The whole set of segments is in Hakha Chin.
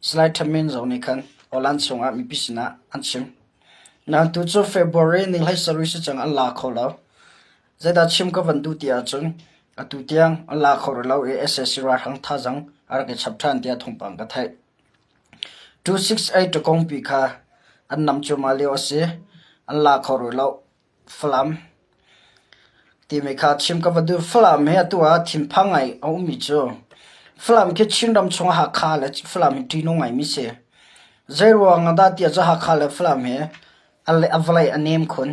Salai Tha Min zong nih khan Holland chungah mipi sinah an chim. Nain tu cu February ni 17 si cang an la kho lo. Zeidah chim ka van duh ti ahcun atu tiang an la kho rih lo i sac ralhrang thazaang a rak i chap ṭhan tiah thawngpang ka theih. 268 ṭakongpi kha an nam cuahmah lio a si. An la kho rih lo. Falam timi kha chim ka va duh. Falam hi atu ah thinphang ngai a ummi cu Falam khi Chinram chung ah Hakha le Falam hi ṭihnung ngaimi si. Zeiruang ah dah tiah cu Hakha le Falam hi a vawlei a nem khun.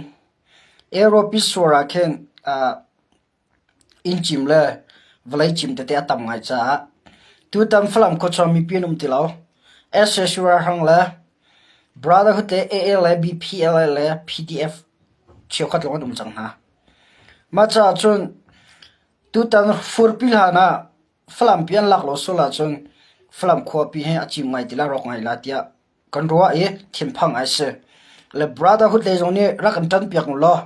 Europe suar ah khin Inn cim le vawlei cim tete a tam ngai caah tutan Falam khuachung mipi an um ti lo. SSU ralhrang le Brotherhood le AA le BPLA le PDF cheukhat lawng an um cang hna. Mah caah cun tutan furpi hlan ah Falam pi an lak lo sual ahcun Falam khuapi hi a cim ngai ti lai rawk ngai lai tiah kan ruah i thinphang ai si. Le Brotherhood lei zong nih rak kan ṭanpiak u law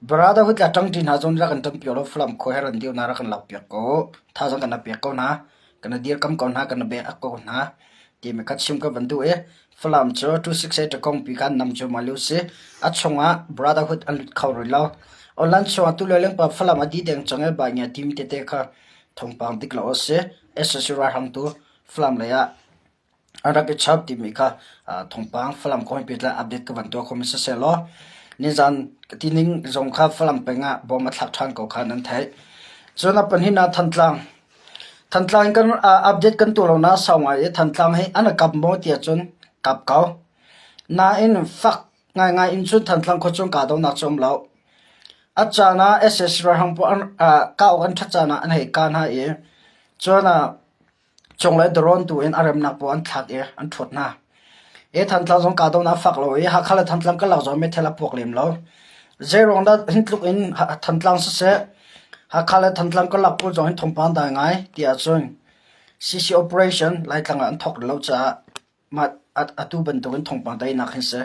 Brotherhood le ṭangṭi hna zong nih rak kan ṭanpiak law Falam khua he ran deu hna rak kan lakpiak ko. Thazaang kan piak ko hna. Kan dirkam ko hna, kan bek ko hna. Timi kha chim ka van duh i Falam cu 268 kongpi kha nam cu malu si. A chungah Brotherhood an lut kho rih lo. Online chungah tu le lengpa Falam a di deng cang i bai ngia tim tete kha thawngpang dik lo a si. SSC ralhrang tu Falam lei ah an rak i chap timi kha thawngpang Falam kong he pehtlai update ka van tuah khomi siseh law nizan ka ti ning zong kha Falam peng ah bom a thlak ṭhan ko kha nan theih. Cun a pahnih ah Thantlang. Thantlang kan update kan tuah lo na sau ngai i Thantlang hi an kap maw tiah cun kap ko. Nain fak ngaingai in cun Thantlang khuachung kahdohnak cu um lo. A caan ah sac ralhrang pawl kah awk an ṭhat caan ah an hei kah hna i cun Cunglei dawrawn tu in a remnak pawl an thlak i an ṭhuat hna. I Thantlang zong kahdohnak a fak lo i Hakha le Thantlang karlak zong meithal a puak lem lo. Zeiruang dah hin tluk in Thantlang siseh, Hakha le Thantlang karlak pawl zong hin thawngpang dai ngai ti ahcun CC operation Laitlang ah an thawk rih lo caah Mah atu bantukin thawngpang teinak hin si.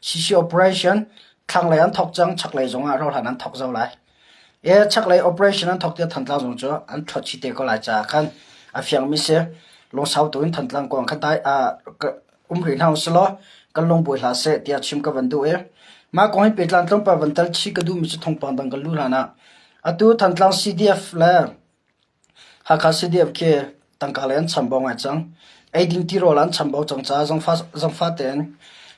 CC operation thlanglei an thawk cang, chaklei zongah rauhhlan an thawk zau lai. E chaklei operation an thawk tiah Thantlang zong cu an ṭhuat chih te ko lai caah khan a fiangmi si. Lungsau tuin Thantlang kong kha dai um rih hna usih law kan lungbuai hlah seh tiah chim ka van duh i mah kong hi pehtlan tlawmpal van tel chih ka duhmi cu thawngpang dang kan luh hlan ah atu Thantlang CDF le Hakha CDF khi tangka lei an chambau ngai cang. Eiding tirawl an chambau cang caah zangfah tein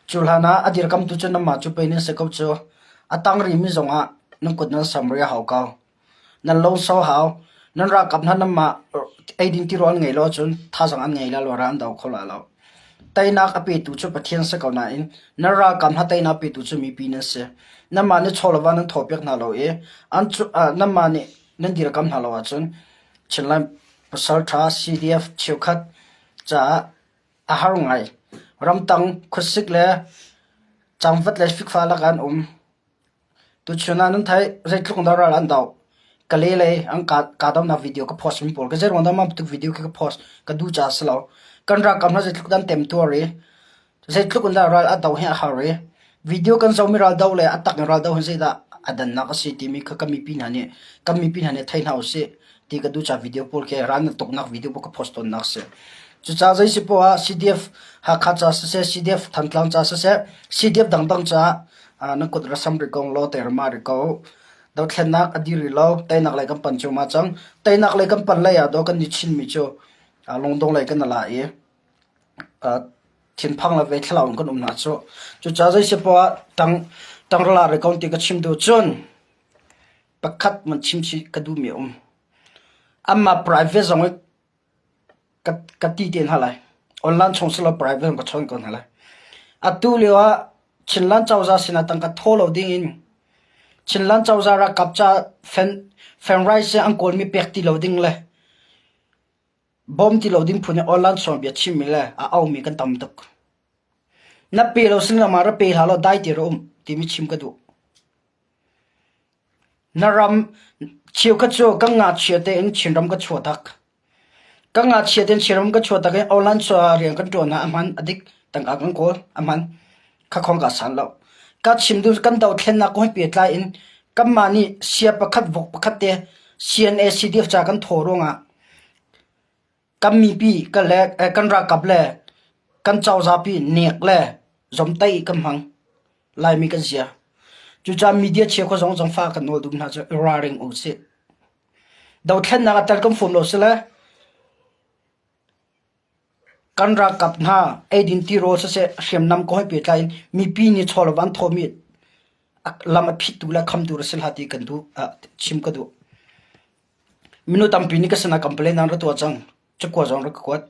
cu hlan ah a dirkamtu cu nanmah cu pei nan si ko cu. A tang rihmi zongah nan kut nan sam rih a hau ko. Nan lo so hau. Nan ralkap hna nanmah eiding tirawl an ngei lo ahcun thazaang an ngei lai lo, ral an do kho lai lo. Teinak a petu cu Pathian si ko nain nan ralkap hna teinak petu cu mipi nan si. Nanmah nih chaw le va nan thawpiak hna lo i an cu, nanmah nih nan dirkam hna lo ahcun Chinland pasalṭha CDF cheukhat caah a har ngai. Ramtang khuasik le cangvat le fikfa lakah an um. Tuchun ah nan theih zeitluk dah ral an doh. Kale lei an kahdohnak video ka post mi pawl ka zeiruang dah mah bantuk video khi ka post ka duh caah a si lo. Kan ralkap hna zeitluk dah an temtuar i Zeitluk in dah ral a doh hi a har i video kan zohmi ral doh le a tak in ral doh hi zeidah a dannak a si timi kha kan mipi hna nih kan mipi hna nih thei hna usih ti ka duh caah video pawl khi ral na tuknak video pawl ka post tawnnak a si. Cucaah zei si poah ah CDF Hakha ca siseh, CDF Thantlang ca siseh, CDF dangdang caah nan kut ra sam rih ko law teirma rih ko. Dothlennak a dir rih lo, teinak lei kan pan cuahmah cang. Teinak lei kan pan lei ah daw kan i chinmi cu lungdong lei kan i la i thinphang le ve thlarau in kan um hna cu. Cucaah zei si poah ah ṭang ṭangrala re ko ti ka chim duh cun pakhat man chim chih ka duhmi a um. Amah private zong i ka, ka ti te hna lai. Online chung silo private zong ka chawn ko hna lai. Atu lio ah Chinland cozah sinah tangka thaw lo ding in Chinland cozah ralkap ca fen fen rice an kawlmi pek ti lo ding le Bawm ti lo ding phun in online chawnbia chimmi le a aumi kan tam tuk. Na pe lo sin lam ah ra pe hlah law dai ti ra um timi chim ka duh. Na ram cheukhat cu kan ngakchia tein Chinram ka chuah tak. Kan ngakchia tein Chinram ka chuah tak i online rian kan ṭuan ah a hman a dik tangka kan kawl a hman kha khong ka san lo. Ka chim duh kan dothlennak kong he pehtlai in kanmah nih sia pakhat vok pakhat te CNA CDF ca kan thaw ruangah. Kan mipi kan le kan ralkap le kan cozah pi nek le zomtaih kan hmang. Laimi kan zia. Cucaah media chia khua zong zongfa kan nawl duh hna cu i ralring u sih. Dothlennak ah tel kan fum lo sile kan ralkap hna eidin tirawl siseh hriamnam kong he pehtlai in mipi nih chaw le van thawmi lam a phittu le khamtu a si hlah ti kan duh chim ka duh. Minu tampi nih ka sinah complain an ra tuah cang. Cakua zong rak ka kuat.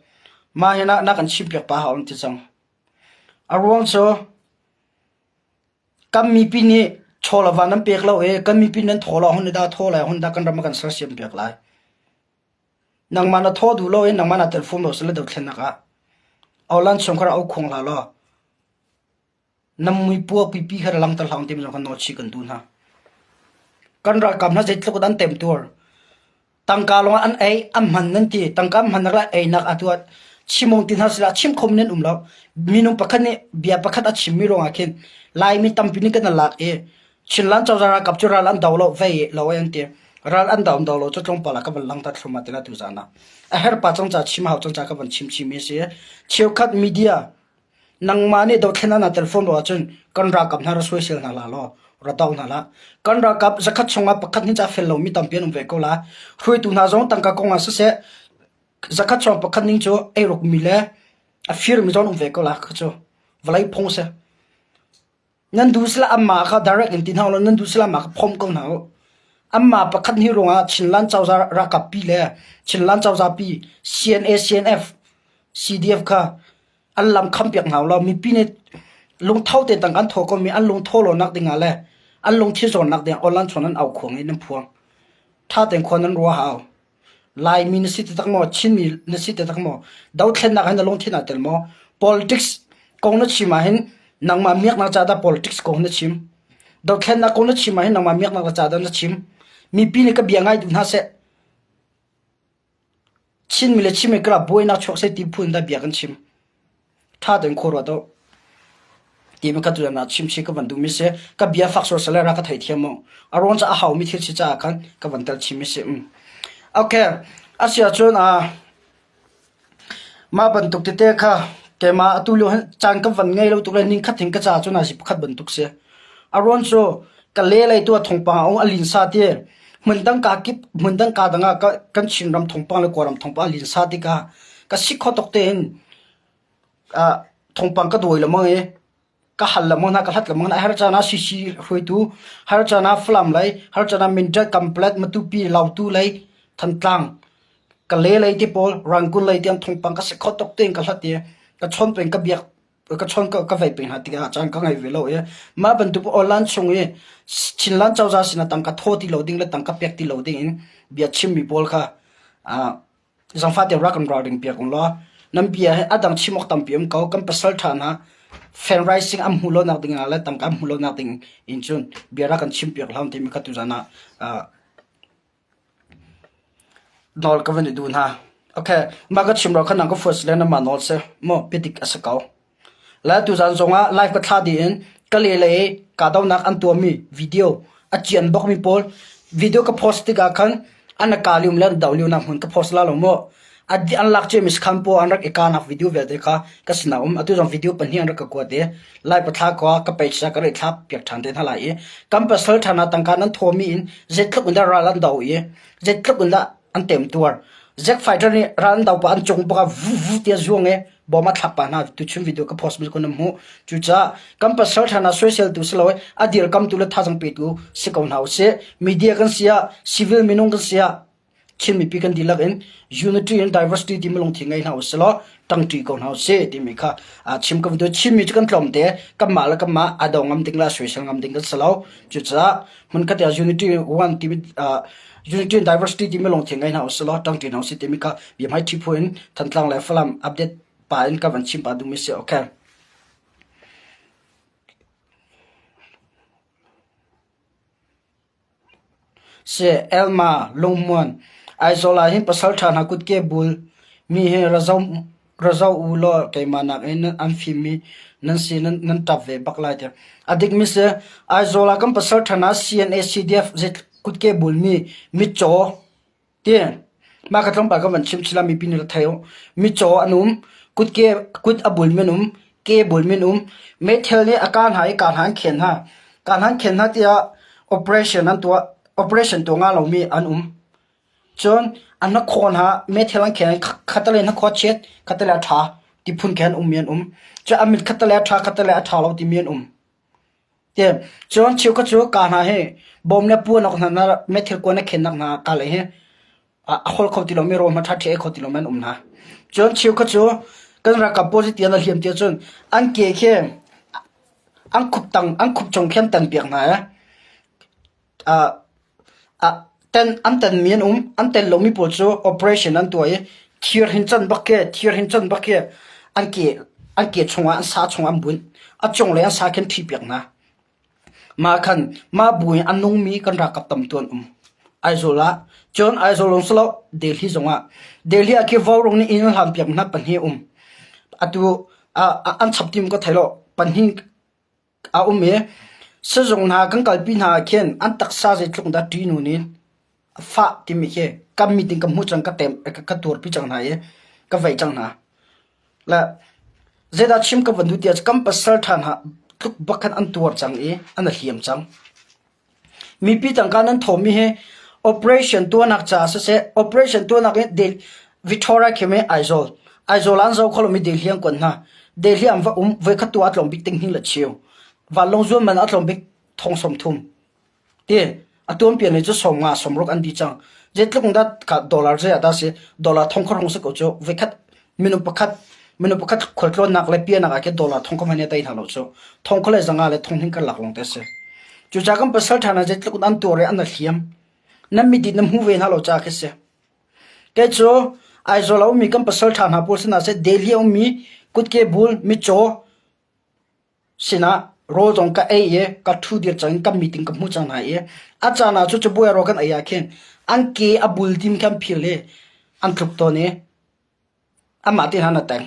Mah hin ah na kan chimpiak pa hau an ti cang. A ruang cu kan mipi nih chaw le van an pek lo i kan mipi nan thaw lo hun dah thaw lai hun dah kan ram a kan sersiam piak lai. Nangmah na thaw duh lo i nangmah na tel fum lo sile dothlennak ah Aulan chungkhar au khuang hlah law Nam muipua pipi kha langter hlah timi zong kha nawlchih kan duh hna. Kan ralkap hna zeitluk an temtuar. Tangka lawng an ei, an hman nan ti. Tangka an hman nak le einak atu ah chimong ti hna sila chim kho nan um lo. Minung pakhat nih bia pakhat a chimmi ruangah khin Laimi tampi nih kan lak i Chinland cozah ralkap cu ral an do lo vei lo an ti. Ral an do do lo cu tlawmpal ah ka van langter thlum ah tina tu zan ah. A her pa cang ca chim hau cang ca ka van chim chimi si. Cheukhat media Nangmah nih dothlen ah naa tel fawn lo ahcun kan ralkap hna ra soisel hna hlah law ra do hna hlah. Kan ralkap zakhat chungah pakhat nih ca fel lomi tampi an um ve ko lai. Hruaitu hna zong tangka kong ah siseh zakhat chung pakhat ning cu eirukmi le a firmi zong an um ve ko lai kha cu vawlei phung si. Nan duh sila anmah kha direct in ti hna ulaw nan duh sila anmah kha phomh ko hna u. Anmah pakhat hnih ruangah Chinland cozah ralkap pi le Chinland cozah pi CNA, CNF, CDF kha an lam khampiak hna ulaw mipi nih lungtho tein tang kan thaw komi an lungtho lonak dingah le an lungthi zawnnak dingah online chawn an au khuang i nan phuang. Ṭha tein khua nan ruah hau. Laimi na si taktak maw? Chinmi na si taktak maw? Dothlennak hin na lungthin aa tel maw? Politics kong na chim ahhin nangmah miaknak ca dah politics kong na chim? Dothlennak kong na chim ahhin nangmah miaknak ca dah na chim? Mipi nih ka bia ngai duh hna seh. Chinmi le Chinmi karah buainak chuak seh ti phun dah bia kan chim. Ṭha tein khua ruat u. Timi ka tuan ah chimchih ka van duhmi si. Ka bia fak sual le ra ka theithiam mu. A ruang cu a haumi thil si caah khan ka van tel chimmi si. Okay. A si ahcun mah bantuk tete kha keimah atu lio hin caan ka van ngei lo tuk le ning khat hin ka ca cu na si pakhat bantuk si. A ruang cu ka le lei tu ah thawngpang a um a linsa ti hmundang ka kip hmundang ka dang ah kan Chinram thawngpang le Kawlram thawngpang a linsa tikah ka si kho tuk tein thawngpang ka dawi lengmang i ka hal lengmang hna, ka hlat lengmang hna. Har caan ah CC hruaitu, har caan ah Falam lei, har caan ah Mindat, Kamplet, Matupi, Lautu lei, Thantlang, Kale lei te pawl, Rangoon lei tiang thawngpang ka si kho tuk tein ka hlat i ka chawn peng ka biak ka chawn ka vei peng hna tikah caan ka ngei ve lo i mah bantuk online chung i Chinland cozah sinah tangka thaw ti lo ding le tangka pek ti lo ding in bia chimmi pawl kha Zangfah te rak kan ralring piak ung law nan bia hi a dang chim awk tampi um ko. Kan pasal ṭha hna fan rising an hmuh lonak ding ah le tangka an hmuh lonak ding in cun bia rak kan chim piak hlah timi kha tuzan ah nawl ka van i duh hna. Okay, mah ka chim ro kha nang ka fuat sile nangmah nawl si mu biadik a si ko. Le tuzan zongah live ka thlah dih in Kale lei kahdohnak an tuahmi video a cian bakmi pawl video ka post tikah khan an ka lium le an doh lionak hmun ka post la lo maw? An lak ciami sakhan pawl an rak i kahnak video vialte kha ka sinah um. Atu zong video pahnih an rak ka kuat i lai pathla khua ka page ah ka rak i thlak piak ṭhan te hna lai i kan pasal ṭhan ah tangka nan thawmi in zeitluk in dah ral an do i zeitluk in dah an temtuar. Zack Fighter nih ral an do pah an cung bak ah vu vu tiah zuang i bom a thlak pah hna tuchun video ka post mi kun na hmuh. Cucaah kan pasal ṭhan ah soisel tu si lo i a dirkamtu le thazang petu si ko hna usih. Media kan si ah, civil minung kan si ah, Chin mipi kan dihlak in unity and diversity timi lungthin ngei hna usih law ṭangṭi ko hna usih timi kha chim ka video Chinmi cu kan tlawm te kanmah le kanmah a do ngam ding le a soisel ngam ding kan si lo. Cucaah hmunkhat ah unity one timi unity and diversity timi lungthin ngei hna usih law ṭangṭi hna usih timi kha biahmai ṭhi phu in Thantlang le Falam update pa in ka van chim pah duhmi si. Okay. Si Elma Lungmuan Aizawl ah hin pasal ṭha hna kutke bul mi hi ra zoh u law keimah nakin an fimmi nan si nan ṭap ve bak lai tiah. A dikmi si Aizawl ah kan pasal ṭha hna CNA CDF kutke bul mi mitcaw ti. Mah ka tlawmpal ka van chim chila mipi nih rak thei u. Micaw an um, kutke kut a bulmi an um, ke bulmi an um. Meithal nih a ka hna i ka hna an khen hna. Ka hna an khen hna tiah operation an tuah. Operation tuah nga lomi an um. Cun an hnakhaw hna meithal an khen i khattelei hnakhaw a chiat, khattelei a ṭha ti phun khin an ummi an um. Cun an mit khattelei a ṭha, khattelei a ṭha lo timi an um. Cun cheukhat cu kaa hna hi bawm le puan awk hna meithal kuan a khennak hna kaa lei hi a holh kho ti lomi rawl hmanh ṭhaṭhi ei kho ti lomi an um hna. Cun cheukhat cu kan ralkap pawl cu tiah na hliam ti ahcun an ke khi an khup tang an khup cung khi an tanpiak hna i An tenmi an um. An tel lomi pawl cu operation an tuah i thir hin can bak khi thir hin can bak khi an ke an ke chungah an sa chungah an bunh. A cunglei an sa khi an ṭhipiak hna. Mah khan mah bu in a nungmi kan ralkap tam tu an um. Aizawl ah. Cun Aizawl lawng si lo Delhi zongah. Delhi ah khi vaurawng nih inn an hlanpiak hna pahnih a um. Atu an chap tim ka thei lo. Pahnih a um i sizung hna kan kalpi hna ah khin an taksa zeitluk dah ṭihnun in a fah timi khi kan mit in ka hmuh cang ka tem ka tuarpi cang hna i ka veih cang hna. Le zeidah chim ka van duh tiah kan pasal ṭha hna tluk bak khan an tuar cang i an i hliam cang. Mipi tangka nan thawhmi hi operation tuahnak caah siseh, operation tuahnak in Victoria khi mei Aizawl. Aizawl ah an zoh kho lomi Delhi an kuat hna. Delhi an va um, voikhat tu ah a tlawm bik ting hnih le cheu. Vanlawng zuan man a tlawm bik thong 30. Ti, a tuanpian ni cu 50 sawmruk an di cang. Zeitluk dah ka dollar zei ah dah si, dollar thong kha hong si ko cu. Voikhat minung pakhat minung pakhat khualtlawnnak le pianak ah khin dollar thong kha hmanh i tei hna lo cu. Thong kha le zanga le thong hning karlak lawng te a si. Cucaah kan pasal ṭha hna zeitluk in an tuar i an i hliam. Nan mit in nan hmu ve hna lo caah khi si. Kei cu Aizawl a ummi kan pasal ṭha hna pawl sinah seh Delhi a ummi kutke bul mitcaw sinah rawl zong ka ei i ka ṭhu dir cang in kan meeting ka hmu cang hna i a caan ah cu cabuai rawl kan ei ah khin an ke a bul tim khan phil i an tluk tawn i Amah te hna na teng.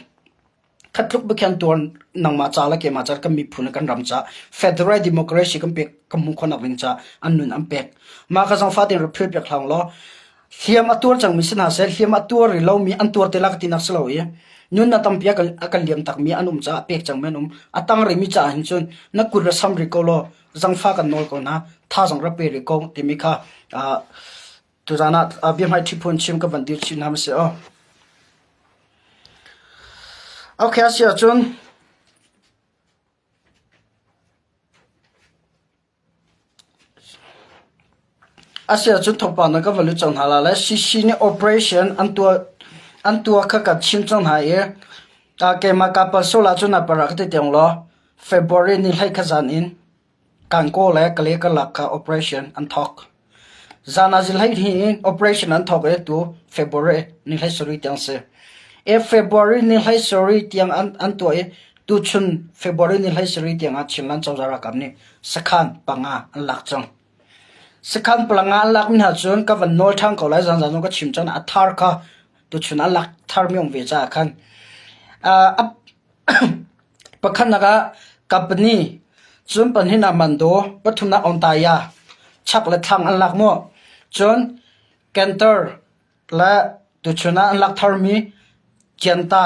Khat tluk bak tuar nangmah ca le keimah ca kan miphun le kan ram ca federal democracy kan pek kan hmuh khawhnak ding ca an nun an pek. Mah ka zangfah tein rak phil piak hlah law hliam a tuar cangmi si hna seh hliam a tuar rih lomi an tuar te la ka tinak si lo i nunnak tampi a kan liam takmi an um caah pek cangmi an um. A tang rihmi caah hin cun na kut ra sam rih ko law zangfah kan nawl ko hna thazaang rak pe rih ko timi kha Tuzaan ah biahmaiṭhi phun chim ka van dir chin hna si aw. Okay, a si ahcun a si ahcun thawngpang na ka van lut cang hna la le CC nih operation an tuah an tuah kha kan chim cang hna i keimah ka pasal ahcun na para ka ti tiang law February ni hlei kha zan in Kankaw le Kale karlak kha operation an thawk. Zan ah zilhleihnih in operation an thawk i tu February ni 17 tiang si. E February ni 17 tiang an, an tuah i tuchun February ni 17 tiang ah Chinland cozah ralkap nih sakhan panga an lak cang. Sakhan panga an lak mi hna cun ka van nawl ṭhan ko lai zan zan zong ka chim cang a thar kha tuchun an lak thar mi um ve caah khan uh, Pakhatnak ah company, cun pahnihnak Mando, pathumnak Ontaya, chak le thlang an lak maw? Cun Cantor le tuchun ah an lak tharmi Cianta,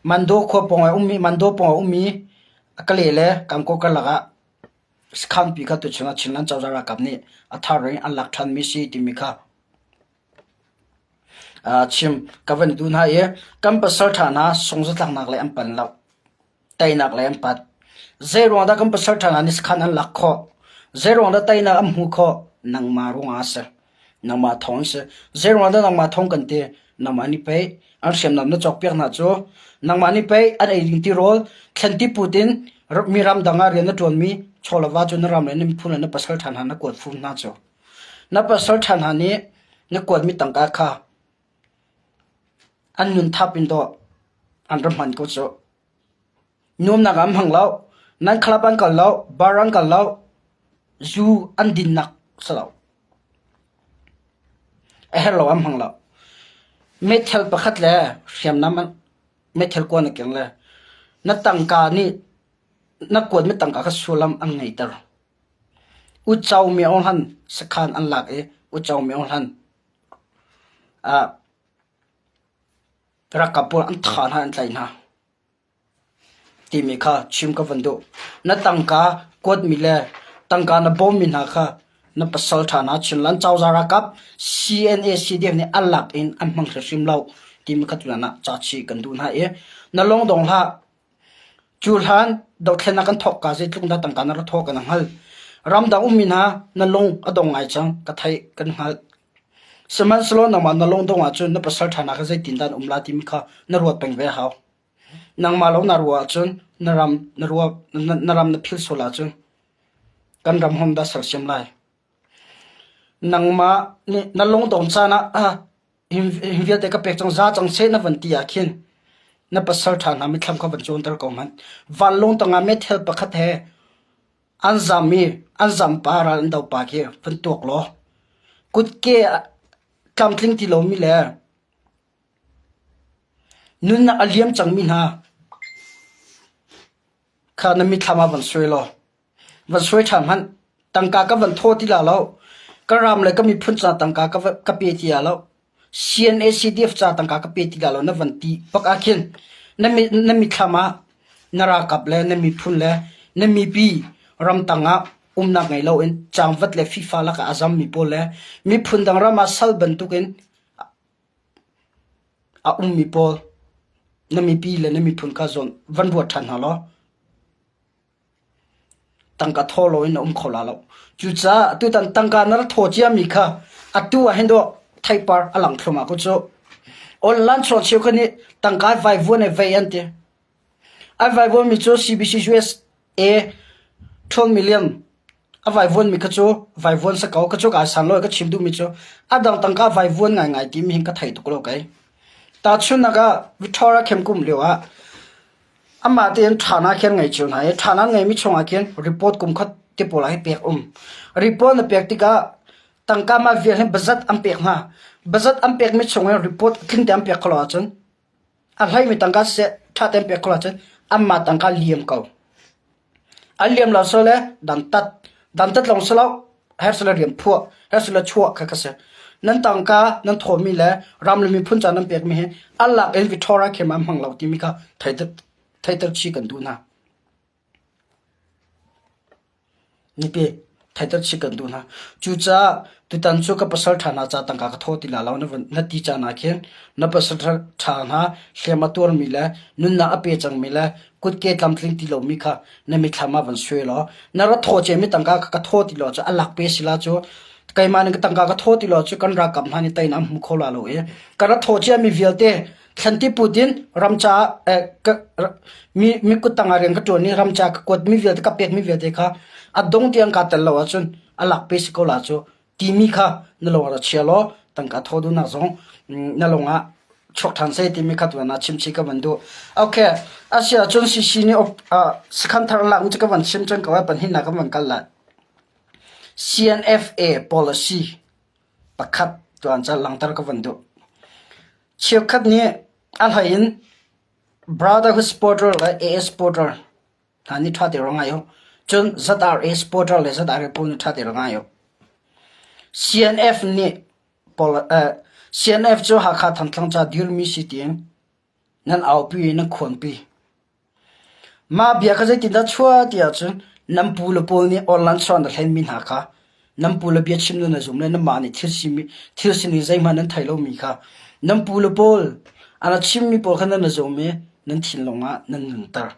Mando khua pawng ah ummi Mando pawng ah ummi Kale le Kankaw karlak ah sakhanpi kha tuchun ah Chinland cozah ralkap nih a thar in an lak ṭhanmi si timi kha Chim ka van duh hna i kan pasal ṭha hna sungzatlaknak lei an pan lo. Teinak lei an pat. Zeiruang dah kan pasal ṭha hna nih sakhan an lak khawh? Zeiruang dah teinak an hmuh khawh? Nangmah ruangah a si. Nangmah thawng a si. Zeiruang dah nangmah thawng kan ti? Nangmah nih pei an hriamnam na cawkpiak hna cu. Nangmah nih pei an ei ding tirawl thlen ti put in mi ramdang ah rian na ṭuanmi chawleva cu na ram le na miphun le na pasal ṭha hna na kuat fum hna cu. Na pasal ṭha hna nih na kuatmi tangka kha an nun thap in dawh an ra hman ko cuh. Nuamnak ah an hmang lo, nan club an kal lo, bar an kal lo, zu an dinnak si lo. A herh lo an hmang lo. Meithal pakhat le hriamnam meithal kuan a keng le na tangka nih na kuatmi tangka kha sullam an ngeiter. Uco miohlan sakhan an lak i uco miohlan. Ralkap pawl an thah hna an tlaih hna timi kha chim ka van duh. Na tangka kuatmi le tangka na bawmmi hna kha na pasal ṭha hna Chinland cozah ralkap CNA CDF nih a lak in an hmang hrimhrim lo timi kha tutan ah ca chih kan duh hna i na lung dong hlah. Cu hlan dothlennak kan thawk ka zeitluk dah tangka na ra thawk kan hngal. Ramdang ummi hna na lung a dong ngai cang ka theih kan hngalh. Sihmanhsehlaw nangmah na lungdong ahcun na pasal ṭha hna kha zeitindah an um lai timi kha na ruat peng ve a hau. Nangmah lo na ruah ahcun na ram na ruah na ram na philh sual ahcun kan ram hom dah sersiam lai. Nangmah nih na lungdong caan ah ah hi vialte ka pek cang za cang seh na van ti ah khin na pasal ṭha hna mithlam kha van cawnter ko hmanh. Vanlawng tangah meithal pakhat he An zam i an zampa ral an dopa khi van tuak law kutke tlamtling ti lomi le nunnak a liam cangmi hna kha na mitthlam ah van suai law van suai ṭhan hmanh. Tangka ka van thaw ti la lo. Ka ram le ka miphun ca tangka ka pe ti la lo. CNA CDF ca tangka ka pe ti la lo na van ti bak ah khin na mithlam ah na ralkap le na miphun le na mipi ramtang ah umnak ngei loin cangvat le FIFA lakah a zammi pawl le miphun dang ram ah sal bantukin a ummi pawl na mipi le na miphun kha zawn van ruat ṭhan hna law Tangka thaw loin na um kho la lo. Cucaah tutan tangka na rak thaw ciami kha atu ah hin dawh theipar a lang thluahmah ko cu. Online chuak cheukhat nih tangka vaivuan e vei an ti. An vaivuanmi cu CBC USA 12 million a vaivuanmi kha cu vaivuan sa ko ka cu kai san lo ka chim duhmi cu a dang tangka vaivuan ngaingai timi hin ka thei tuk lo kei. Tahchunhnak ah Victoria Kemkum lio ah Amah tein ṭhanak hi an ngei cio hna i ṭhanak ngeimi chungah khin report kum khat te pawl ah hi pek um. Report na pek tikah tangka mah vial hi bazat an pek hna. Bazat an pekmi chung in report tling te an pek khawh lo ahcun a hleimi tangka siseh ṭha tein pek khawh lo ahcun anmah tangka liam ko. An liam lo so le dantat dantat lawng si lo herh rian phuah herh chuah kha ka si. Nan tangka nan thawmi le ram le miphun ca nan pekmi hi an lak in Victoria khem an hmang lo timi kha theiter chih kan duh hna. Nipi theiter chih kan duh hna. Cucaah tutan cu ka pasal ṭha hna ca tangka ka thaw ti la lo na ti caan ah khin na pasal ṭha hna hliam a tuarmi le nunnak a pe cangmi le kutke tlamtling ti lomi kha na mithlam ah van suai law na ra thaw ciami tangka ka thaw ti law cu a lak pe si la cu keimah nih ka tangka ka thaw ti law cu kan ralkap hna nih teinak an hmu kho la lo i ka ra thaw ciami vialte thlanti put in ram caah mi mi kut tangah rian ka ṭuan i ram ca ka kuat mi vialte ka pek mi vialte kha a dong tiang kaa tel lo ahcun a lak pe si ko la cu timi kha na lung ah ra chia law tangka thaw duhnak zong na lung ah chuak ṭhan seh timi kha tuan ah chimchih ka van duh. Okay, a si ahcun CC nih sakhan thar lak cu ka van chim cang ko ai panhin ah kan van kal lai. CNFA policy pakhat tuan ca langter ka van duh. Cheukhat nih a hlei in Brotherhood supporter le AS supporter hna nih ṭha te ro ngai u. Cun ZRA supporter le ZRA pawl nih ṭha te ro ngai u. CNF nih CNF cu Hakha Thantlang ca dirmi si tiin nan aupi i nan khuanpi. Mah bia kha zeitindah chuah ti ahcun nan pu le pawl nih online chuah na hlenmi hna kha nan pu le bia chim na zum le nanmah nih thil sining zeihmanh nan thei lomi kha nan pu le pawl an a chimmi pawl kha nan zum i nan thinlung ah nan nunter.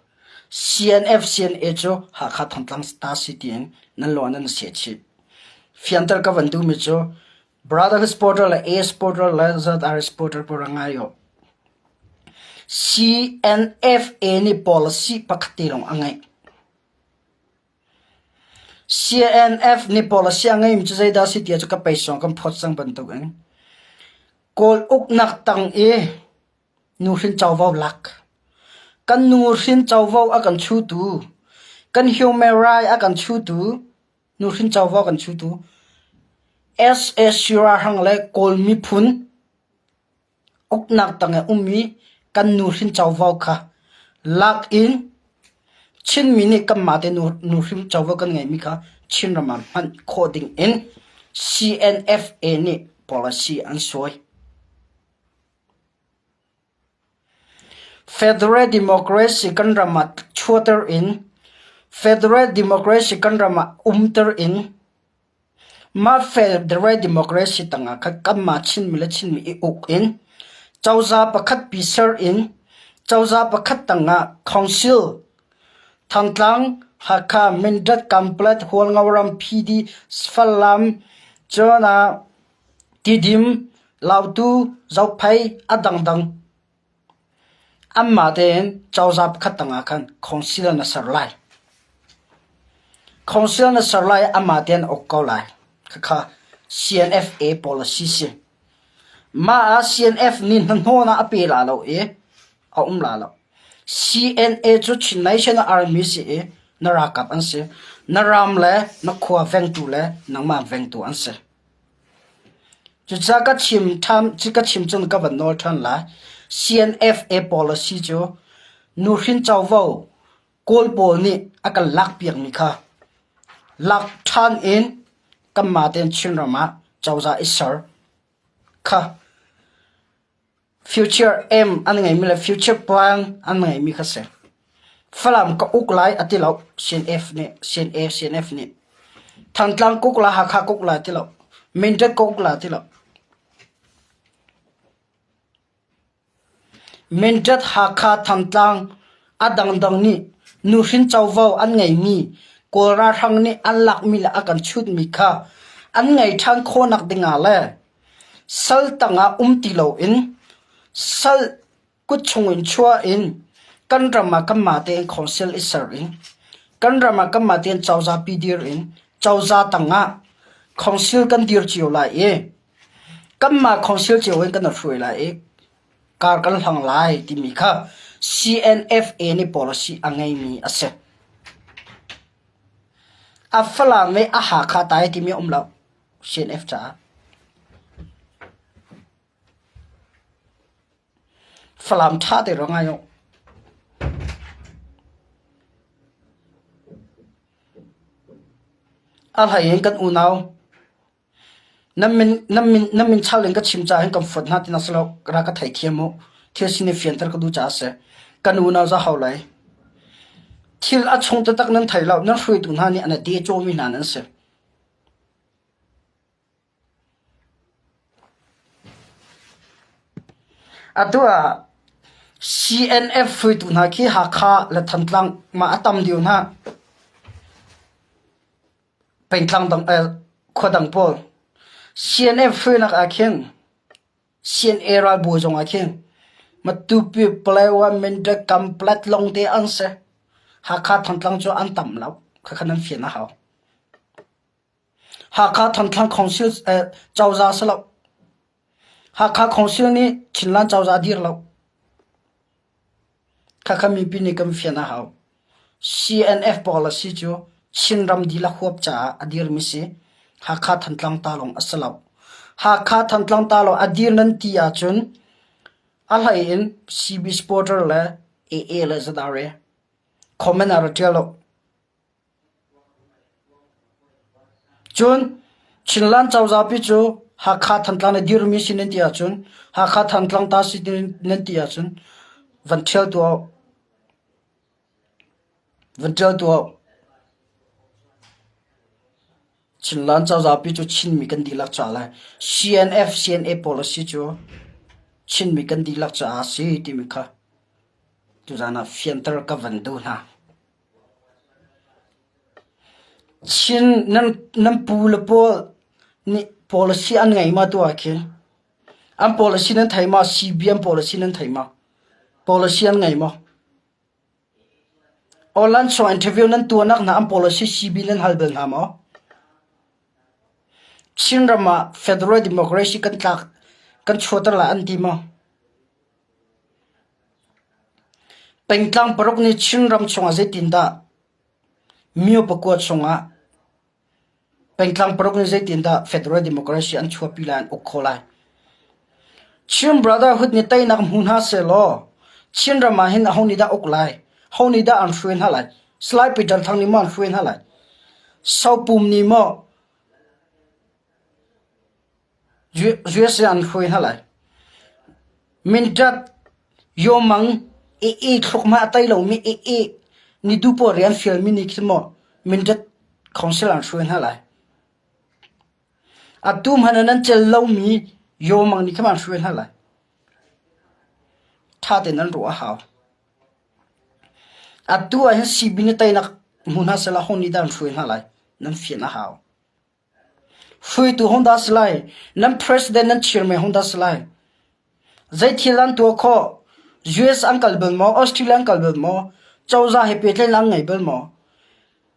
CNF CNA cu Hakha Thantlang ta si tiin nan lung ah nan seh chih. Fianter ka van duhmi cu Brotherhood supporter le A supporter le ZR supporter pawl rak ngai u. CNFA nih policy pakhat te lawng a ngeih. CNF nih policy a ngeihmi cu zeidah a si ti cu ka peisawng kan phawt cang bantukin Kawl uknak tang i nuhrin covo lak, kan nuhrin covo a kan chutu, kan human right a kan chutu, nuhrin covo a kan chutu sac ralhrang le Kawl miphun Uknak tang i ummi kan nuhrin covo kha lak in Chinmi nih kanmah te nuhrin covo kan ngeihmi kha Chinram ah hman khawh ding in CNFA nih policy an suai. Federal democracy kan ram ah chuahter in, federal democracy kan ram ah umter in, mah federal democracy tangah khan kanmah Chinmi le Chinmi i uk in, cozah pakhat pi ser in, cozah pakhat tangah council Thantlang, Hakha, Mindat, Kanpalet, Hualngoram, PD, Falam, cun ah Tidim, Lautu, Zophei a dangdang anmah tein cozah pakhat tangah khan council na ser lai. Council na ser lai i amah tein a uk ko lai. Khakha CNFA policy si. Mah ah CNF nih hnahnawhnak a pe la lo i a um la lo. CNA cu Chin National Army si i na ralkap an si. Na ram le na khua vengtu le nangmah vengtu an si. Cucaah ka chim ṭhan, ka chim cun ka van nawl ṭhan lai. CNFA policy cu nuhrin covo Kawl pawl nih a kan lakpiakmi kha lak ṭhan in kanmah tein Chinram ah cozah i ser kha Future aim an ngeimi le future plan an ngeimi kha si. Falam ka uk lai a ti lo CNF nih CNA CNF nih. Thantlang ka uk lai Hakha ka uk lai ti lo. Mindat ka uk lai ti lo. Mindat Hakha Thantlang a dangdang nih nuhrin covo an ngeimi Kawl ralhrang nih an lakmi le a kan chutmi kha an ngei ṭhan khawhnak dingah le Sal tangah um ti loin sal kut chungin chuah in kan ram ah kanmah tein council i ser in kan ram ah kanmah tein cozah pi dir in cozah tangah council kan dir cio lai i kanmah council cio in kan i hruai lai i kar kan hlang lai timi kha CNFA nih policy a ngeimi a si. A Falam i a Hakha tai timi a um lo. CNF caah. Falam ṭha te rua ngai u. A hlei in kan unau nan min nan min nan min chal in ka chim ca hin kan fuat hna ti na si lo ra ka theithiam u. Thil sin i fianter ka duh caah a si. Kan unau za hau lai. Thil a chung taktak nan thei lo nan hruaitu hna nih an a de cawmi hna nan si. Atu ah CNF hruaitu hna khi Hakha le Thantlang mah a tam deuh hna. Pengtlang dang khua dang pawl. CNF hruainak ah khin CNA ralbawi zong ah khin Matupi, Palawan, Mindat, Kamplet lawng te an si. Hakha Thantlang cu an tam lo. Khakha nan fian a hau. Hakha Thantlang Council cozah si lo. Hakha Council nih Chinland cozah a dir lo. Khakha mipi nih kan fian a hau. CNF policy cu Chinram dihlak huap caah a dirmi si. Hakha Thantlang ta lawng a si lo. Hakha Thantlang ta lawng a dir nan ti ahcun a hlei in CB supporter le AA le ZRA comment ah ra ṭial lo. Cun Chinland cozah pi cu Hakha Thantlang na dirmi si nan ti ahcun Hakha Thantlang ta si nan ti ahcun van ṭhial tuah u. Van ṭial tuah u. Chinland cozah pi cu Chinmi kan dihlak caah le CNF CNA policy cu Chinmi kan dihlak caah a si timi kha tuzaan ah fianter ka van duh hna. Chin nan pu le pawl nih policy an ngei ma tu ah khin an policy nan thei ma? CB an policy nan thei ma? Policy an ngei maw? Online chung interview nan tuahnak hna an policy CB nan hal bal hna maw? Chinram ah federal democracy kan tlak kan chuahter lai an ti maw? Pengtlang paruk nih Chinram chungah zeitindah myo pakua chungah pengtlang paruk nih zeitindah federal democracy an chuahpi lai an uk khawh lai. Chin Brotherhood nih teinak hmu hna sehlaw Chinram ah hin aho nih dah uk lai? Ho nih dah an hruai hna lai? Salai Peter Thang nih maw an hruai hna lai? Sopum nih maw USA an hruai hna lai. Mindat, Yomang, AA thluk hmanh a tei lomi AA nih duh poah rian fialmi nih khin maw Mindat Council an hruai hna lai. Atu hmanh ah nan cel lomi Yaw Mang nih khin an hruai hna lai. Ṭha tein an ruah a hau. Atu ah hin CB nih teinak hmu hna sehla ho nih dah an hruai hna lai nan fian a hau. Hruaitu hong dah si lai? Nan president nan chairman hong dah si lai? Zei thil an tuah khawh? US an kal bal maw? Australia an kal bal maw? Cozah he pehtlaihnak an ngei bal maw?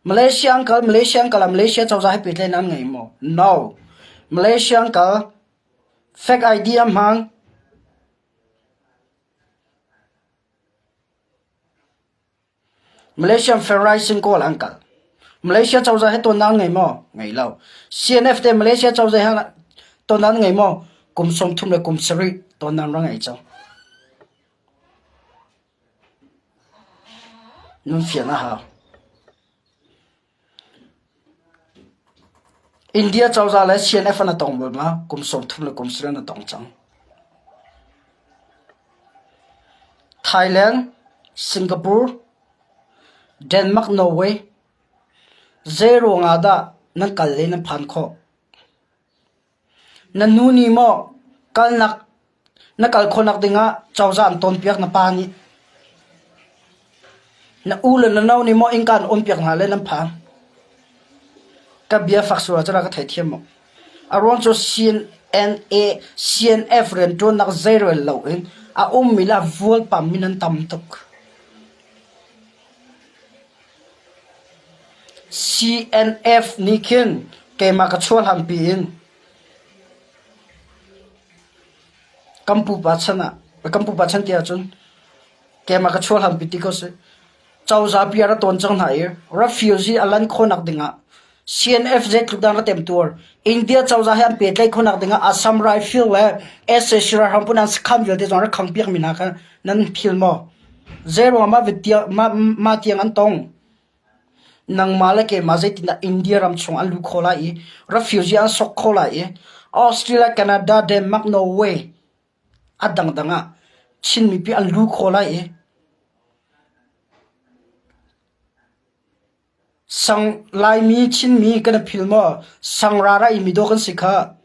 Malaysia an kal, Malaysia an kal ah Malaysia cozah he pehtlaihnak an ngei maw? No. Malaysia an kal, fake ID an hmang. Malaysian Federation Kawl an kal. Malaysia cozah he tonnak an ngei maw? Ngei lo. CNF te Malaysia cozah he tonnak an ngei maw? Kum 30 le kum sarih tonnak ra ngei cang. Nun fian a hau. India cozah le CNF an tong bal ma? Kum 30 le kum sarih an tong cang. Thailand, Singapore, Denmark, Norway zei ruangah dah nan kal i nan phan khawh? Na nu nih maw kalnak na kal khawhnak dingah cozah an tawnpiak na pa nih? Na u le na nau nih maw innka an onpiak hna le nan phan? Ka bia fak sual ah cun a ka theithiam maw? A ruang cu CNA, CNF rianṭuannak zeirel loin a ummi le a vualpammi nan tam tuk. CNF nih khin keimah ka chuahhlanpi in kan pupa chan ah kan pupa chan ti ahcun keimah ka chuahhlanpi ti ko sih. Cozah pi a ra tawn cang hna i refugee a lan khawhnak dingah CNF zeitluk dah an ra temtuar. India cozah he an pehtlaih khawhnak dingah Assam Rifle le SAC ralhrang pawl an sakhan vialte zong an rak khangpiak mi hna kha nan phil maw? Zeiruangah mah mah tiang an tong? Nangmah le keimah zeitindah India ram chung an lut khawh lai i refugee an sok khawh lai i Australia, Canada, Denmark, Norway a dangdang ah Chin mipi an lut khawh lai i Sang Laimi Chinmi kan i phil maw? Sangra ra imi dawh kan si kha.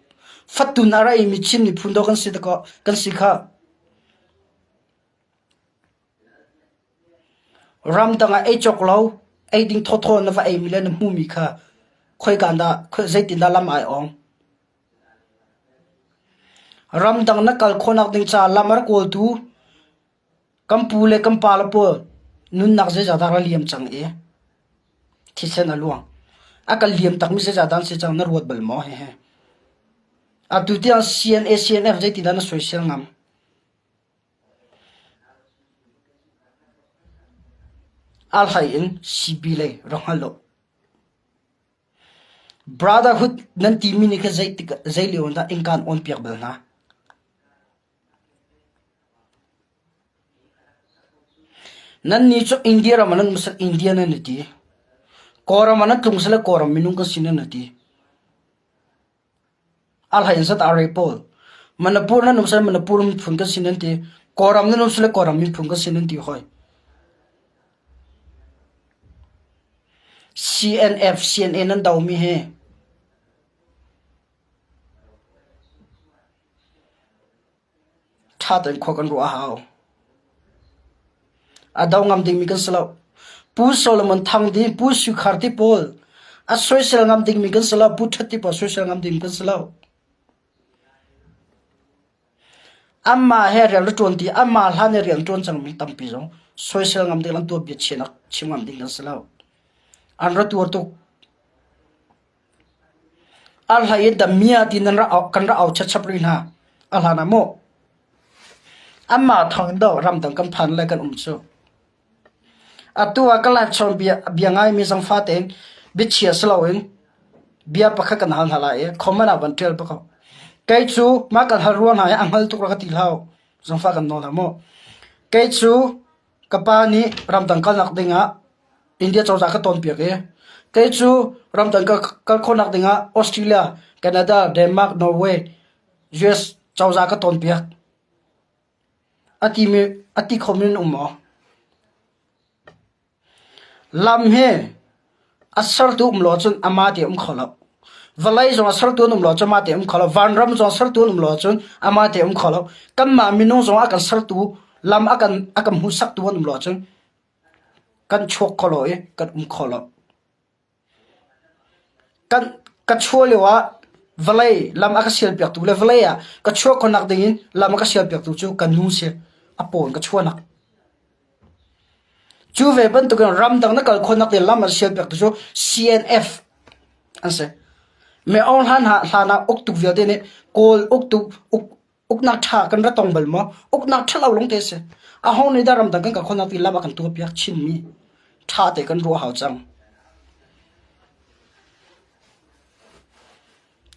Fatun a ra imi Chin miphun dawh kan si kan si kha. Ramdang ah ei cawk lo, ei ding thawthaw na va eimi le na hmumi kha khoika dah zeitindah lam ai awng? Ramdang na kal khawhnak ding caah lam a rak kawltu kan pu le kan pale pawl nunnak zeizah dah ra liam cang i thisen a luang. A kan liam takmi zeizah dah an si cang na ruat bal maw hehe. Atu tiang CNA CNF zeitindah na soisel ngam? A hlei in CB lei rak hngal u. Brotherhood nan timi nih khin zei lio in dah innka an awnpiak bal hna? Nannih cu India ram ah nan um sal India nan i ti. Kawlram ah nan tlung sal Kawlram minung kan si nan i ti. A hlei in zat aa re pawl. Manipur nan um sal Manipur miphun kan si nan ti. Kawlram nan um sal Kawlram miphun kan si nan ti hoi. CNF, CNA nan domi hi Ṭha tein khua kan ruah a hau. A do ngam dingmi kan si lo. Pu Solomon Thang ding, Pu Sui Khar ti pawl a soisel ngam dingmi kan si lo. Pu Ṭhat ti pawl soisel ngam dingmi kan si lo. Amah he rian ra ṭuan ti, amah hlan i rian ṭuan cangmi tampi zong soisel ngam ding, an tuah bia chianak chim ngam ding kan si lo. An ra tuar tuk. A hlei in damiah ti nan rak kan rak au chapchap rih hna. A hlan ah maw anmah thawng in dawh ramdang kan phan le kan um cu. Atu ah ka live chawn bia bia ngaimi zangfa tein biachia si loin bia pakhat kan hal hna lai i comment ah van ṭial bak ko. Kei cu mah kan hal ruang hna i a hngal tuk ra ka ti hlah. Zangfa kan nawl hlah mu. Kei cu ka pa nih ramdang kalnak dingah India cozah ka tawnpiak i kei cu ramdang kal khawhnak dingah Australia, Canada, Denmark, Norway, US cozah ka tawnpiak. A timi a ti khomi nan um maw? Lam hi a sertu um lo cun amah te um kho lo. Vawlei zong a sertu an um lo cun amah te um kho lo. Vanram zong a sertu an um lo cun amah te um kho lo. Kanmah minung zong a kan sertu lam a kan a kan hmuhsaktu an um lo cun kan chuak kho lo i kan um kho lo. Kan ka chuah lio ah vawlei lam a ka sialpiaktu le vawlei ah ka chuah khawhnak dingin lam a ka sialpiaktu cu ka nu si. A paw in ka chuahnak. Cu ve bantukin ramdang na kal khawhnak ding lam an sialpiaktu cu CNF an si. Me Aung Hlan hlan ah uktuk vialte nih Kawl uktuk uk uknak ṭha kan ra tong bal maw? Uknak ṭha lo lawngte a si. Aho nih dah ramdang kan kal khawhnak ding lam a kan tuahpiak chinmi ṭha te kan ruah hau cang.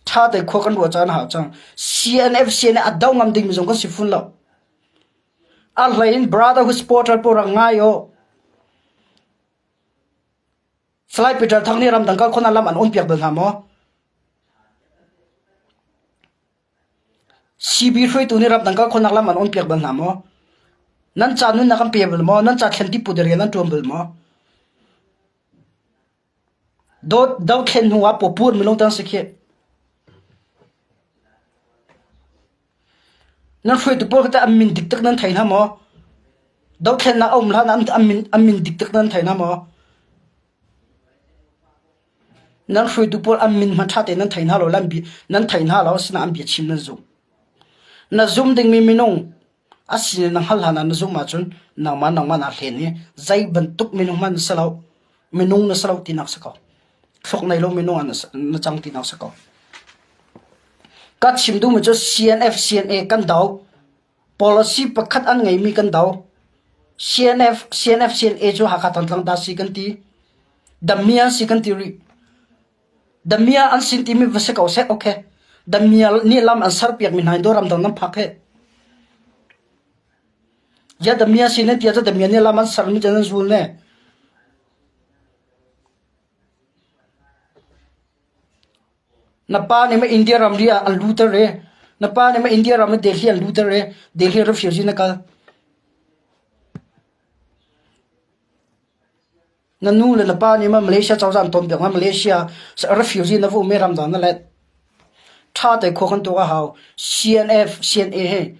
Ṭha te khua kan ruah caan a hau cang. CNF CNA a do ngam dingmi zong kan si fun lo. A hlei in Brotherhood supporter pawl rak ngai u. Salai Peter Thang nih ramdang kal khawhnak lam an on piak bal hna maw? CB hruaitu nih ramdang kal khawhnak lam an on piak bal hna maw? Nan ca nunnak an pe bal maw? Nan ca thlen ti put rian an ṭuan bal maw? Dothlen hnu ah pawpur minung tan si khi. Nan hruaitu pawl kha an min diktak nan thei hna maw? Dothlennak a um hlan ah an min diktak nan thei hna maw? Nan hruaitu pawl an min hmanh ṭha tein nan thei hna lo, nan thei hna lo asinain an bia chim nan zumh. Na zum dingmi minung a sin na hngalh hlan ah na zumh ahcun nangmah nangmah naa hlen i zei bantuk minung hmanh na si lo. Minung na si lo tinak si ko. Thluak nei lo minung ah na cang tinak si ko. Ka chim duhmi cu CNF CNA kan do. Policy pakhat an ngeimi kan do. CNF CNF CNA cu Hakha Thantlang dah si kan ti. Damia si kan ti rih. Damia an sin timi va si ko seh okay. Damia nih lam an serpiak mi hna in dawr ramdang nan phak he. Ya damia sin ne tia cu damia nih lam an ser mi cu nan zul ne. Na pa nih ma India ramri ah an luter i na pa nih ma India ram i Delhi an luter i Delhi refugee na kal. Na nu le na pa nih ma Malaysia cozah an ton piak ma Malaysia refugee na va um i ramdang na let. Ṭha te khua kan tuak a hau. CNF, CNA he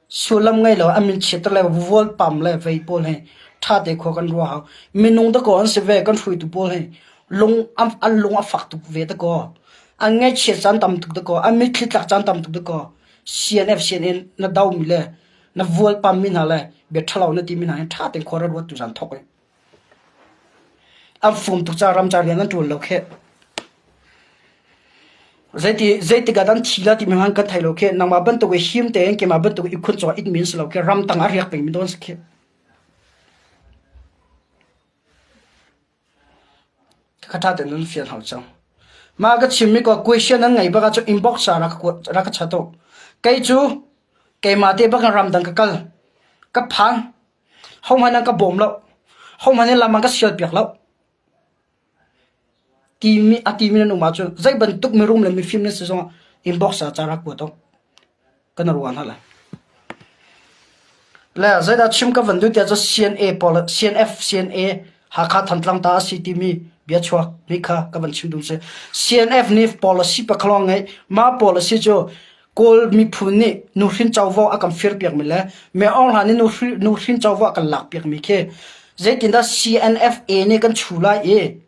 sullam ngei lo an min chiatter le vual pam le vei pawl he ṭha te khua kan ruah hau. Minung dakaw an si ve kan hruaitu pawl he lung an lung a fak tuk ve dakaw. An ngaihchiat caan tam tuk dakaw. An mitthli tlak caan tam tuk dakaw. CNF CNA na do mi le na vual pam mi hna le bia ṭhalo na ti mi hna he ṭha tein khua ra ruat tu zan thok in. An fum tuk caah ramcar rian an ṭuan lo kheh. Zeiti zeitik ah dah an thi la timi hmanh kan thei lo kheh. Nangmah bantuk i him tein keimah bantuk i khun cawh it mi an si lo kheh. Ramtang ah riak pengmi dawn si kheh. Kha ṭha tein nan fian hau cang. Mah ka chimmi ko question an ngei bak ahcun inbox ah rak ka chat u. Kei cu keimah te bak in ramdang ka kal. Ka phan. Hohmanh an ka bawm lo. Hohmanh nih lam an ka sialpiak lo. Timi a timi nan um ahcun zei bantuk mirum le mifim nan si zongah inbox ah ca rak kuat u. Kan ruah hna lai. Le zeidah chim ka van duh tiah cu CNA pawl CNF CNA Hakha Thantlang ta a si timi bia chuak mi kha ka van chim duh si. CNF nih policy pakhalawng ngei mah policy cu Kawl miphun nih nuhrin covo a kan firpiakmi le Me Aung Hlaing nih nuhrin covo a kan lakpiakmi khi zeitindah CNFA nih kan chu lai i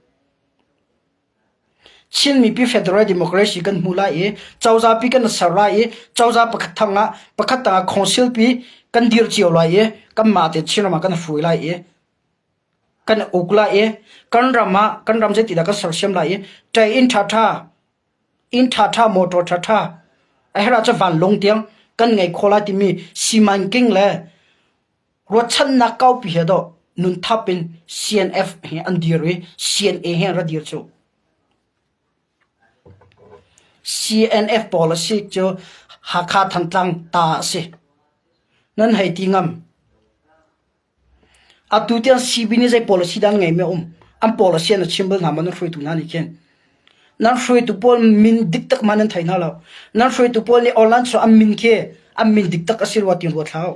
Chin mipi Federal Democracy kan hmu lai i cozah pi kan ser lai i cozah pakhat thang ah pakhat tang ah council pi kan dir cio lai i kanmah te Chin ram ah kan hruai lai i kan uk lai i kan ram ah kan ram zeitidah kan sersiam lai i ṭei inn ṭhaṭha Inn ṭhaṭha motor ṭhaṭha a herh ahcun vanlawng tiang kan ngei khawh lai timi simanking le ruahchannak kaupi he dawh nunthap in CNF he an dir i CNA he an ra dir cu. CNF policy cu Hakha Thantlang ta a si. Nan hei ti ngam. Atu tiang CB nih zei policy dah an ngeimi a um? An policy an chim bal hna maw nan hruaitu hna nih khin? Nan hruaitu pawl min diktak ma nan thei hna lo. Nan hruaitu pawl nih online chuah an min khi an min diktak a si rua ti ruat hlah u.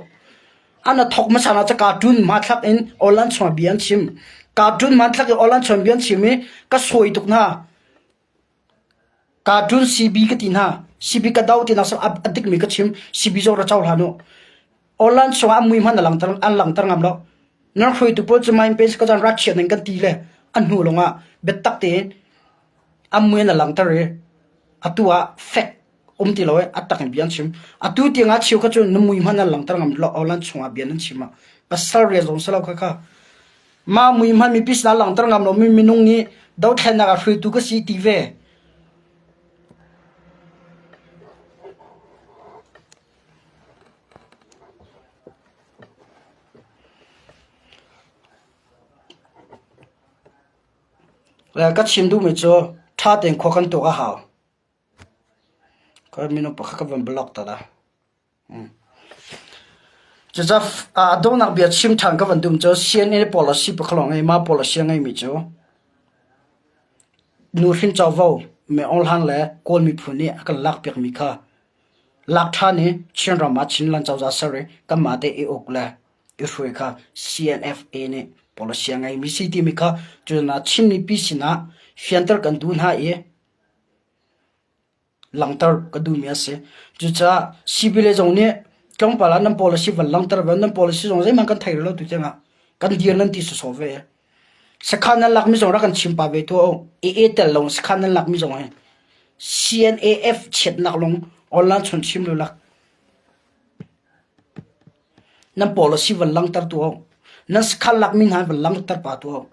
An a thawk hmasa na cu cartoon hmathlak in online chungah bia an chim. Cartoon hmanthlak in online chungah bia an chim i ka sawi tuk hna. Cartoon CB ka ti hna. CB ka do ti nak a dikmi ka chim. CB zong ra cohlan u. Online chungah an mui hmanh an langter ngam lo. Nan hruaitu pawl cu main pen ka caan rat chiat ning kan ti le an hnu lawngah biatak tein an mui an langter i atu ah fek um ti lo i a tak in bia an chim. Atu tiang ah cheu kha cu na mui hmanh an langter ngam lo online chungah bia nan chim ah pasal rian zong si lo kha kha. Mah mui hmanh mipi sinah langhter ngam lomi minung nih dothlennak ah hruaitu ka si ti ve. Le ka chim duhmi cu ṭha tein khua kan tuak a hau. Ka minung pakhat ka van block ta la. Cucaah a donghnak bia chim ṭhan ka van duh cu CNA policy pakhat lawng i mah policy a ngeimi cu nuhrin covo Min Aung Hlaing le Kawl miphun nih a kan lakpiakmi kha lak ṭhan i Chinram ah Chinland cozah ser i kanmah te i uk le i hruai kha CNFA nih policy a ngeimi si timi kha cun Chin mipi sinah fianter kan duh hna i langhter ka duhmi a si. Cucaah sibile zong nih tlawmpal ah nan policy van langhter ve, nan policy zong zeihmanh kan thei rih lo tu tiangah kan dir nan ti sawsawh ve. Sakhan nan lakmi zong rak kan chim pah ve tuah u. AA tel lo sakhan nan lakmi zong hi CNAF chiatnak lung online chun chim lu lak. Nan policy van langhter tuah u. Nan sakhan lakmi hna van langhter pah tuah u.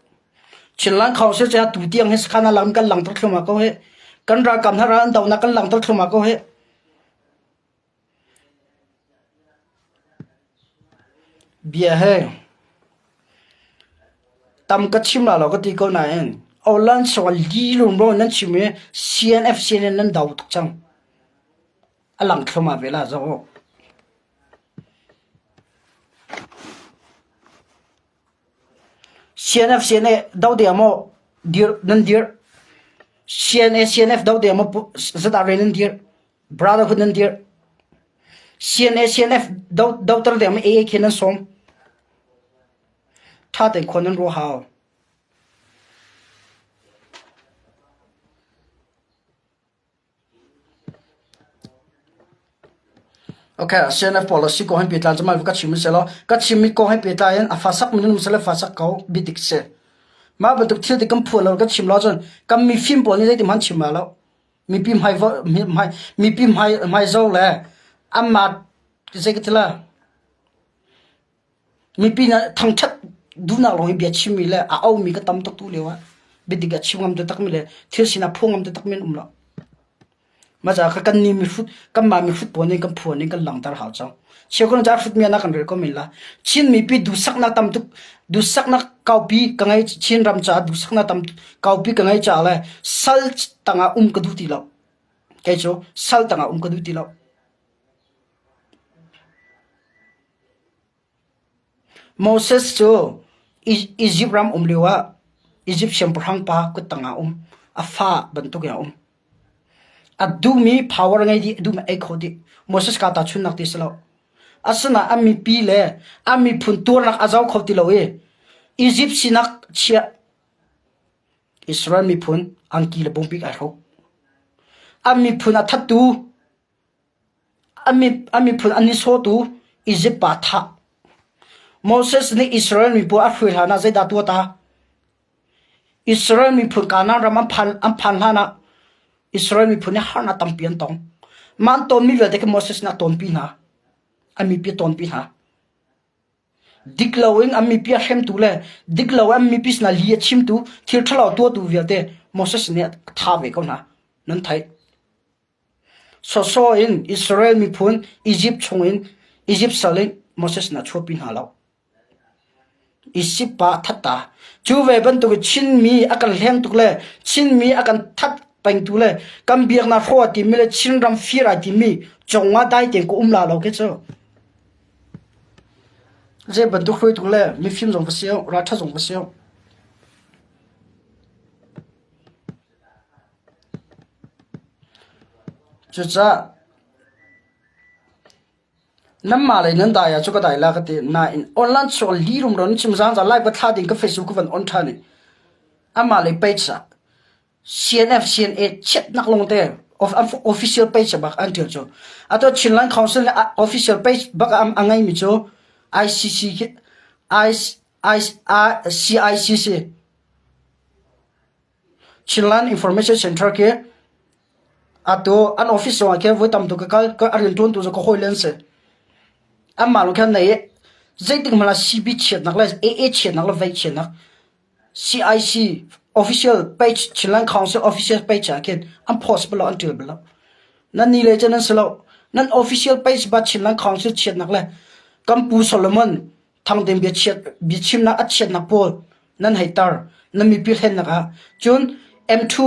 Chinland Council cu tu tiang hi sakhan a lang kan langhter thluahmah ko hih. Kan ralkap hna ral an dohnak kan langhter thluahmah ko hih. Bia he tam ka chim la lo ka ti ko nain Online song li rumro nan chim i CNF CNN nan do tuk cang. A lang thluahmah ve la zoh u. CNF CNA do ding ah maw dir nan dir? CNA CNF do ding ah maw ZRA nan dir? Brotherhood nan dir? CNA CNF do doter ding ah maw AA khi nan sawm? Ṭha tein khua nan ruah hau. Okay, CNF policy kong hin pehtlai cu ka chim selaw ka chimmi kong he pehtlai in a fasak minung sele fasak ko biadik si. Mah bantuk thil ti kan phuan lo kan chim lo cun kan mifim pawl nih zeitin hmanh chim ma lo. Mipi hmai mipi hmai hmai zo le anmah zei ka ti la Mipi nih thangṭhat duhnak lawng in bia chimmi le a aumi ka tam tuk tu lio ah biadik a chim ngam taktakmi le thil sinak phuang ngam taktakmi an um lo. Mah caah kha kannih mihrut kanmah mihrut pawl nih kan phuan in kan langhter hau cang. Cheukhat caah hrutmi ah kan rel ko men la. Chin mipi duhsaknak tam tuk duhsaknak kaupi ka ngei Chin ram caah duhsaknak tam kaupi ka ngei caah le sal tangah um ka duh ti lo. Kei cu sal tangah um ka duh ti lo. Moses cu Izipt ram um lioah Izipt siangpahrang pa kuttang ah a um. A fa bantukin a um. A duhmi power ngei dih, a duhmi ei kho dih. Moses kaa tahchunhnak ti si lo. Asinain a mipi le a miphun tuarnak a zo kho ti lo i Izipt sinak chiah Israel miphun angki le bungpik ai hruk. A miphun a thattu A miphun an i sawtu Izipt pa thah. Moses nih Israel miphun a hruai hlanah zeidah a tuah ta? Israel miphun Kanaan ram an phan, an phan hlanah Israel miphun nih harnak tampi an tong. Mah an tawnmi vialte kha Moses nih a tawnpi hna. A mipi a tawnpi hna. Dik loin an mipi a hremtu le dik lo an mipi sinah li a chimtu thil ṭhalo tuahtu vialte Moses nih a thah ve ko hna. Nan theih. Sawsawh in Israel miphun Izipt chungin Izipt sal in Moses nih a chuahpi hna lo. Izipt pa a that ta. Cu ve bantuk in Chinmi a kan hleng tuk le Chinmi a kan that pengtu le kan biaknak hrawh a timi le Chinram fir ai timi cungah dai tein ka um la lo khi cu. Zei bantuk hruaitu le mifim zong va si, ralṭha zong va si. Cucaah Nanmah lei nan dai ah cu ka dai la ka ti. Nain online chung li rumro nan chim zangzang live ka thla ding ka Facebook ka van on ṭhan i amah lei page ah CNF CNA chiatnak lawng te official page bak an ṭial cu. Atu Chinland Council nih official page bak a ngeimi cu ICC CICC Chinland Information Center khi atu an office zongah khin voi tam tuk ka kal ka a rianṭuantu cu ka hawile an si. Anmah lawng khan nei i zeitik hmanh ah CB chiatnak le AA chiatnak le vei chiatnak CIC official page Chinland Council official page ah khin an post bal lo an ṭial bal lo. Nan ni le cu nan si lo. Nan official page ba Chinland Council chiatnak le kan Pu Solomon Thangding biachimnak a chiatnak pawl nan hei tar nan mipi hlennak ah cun M2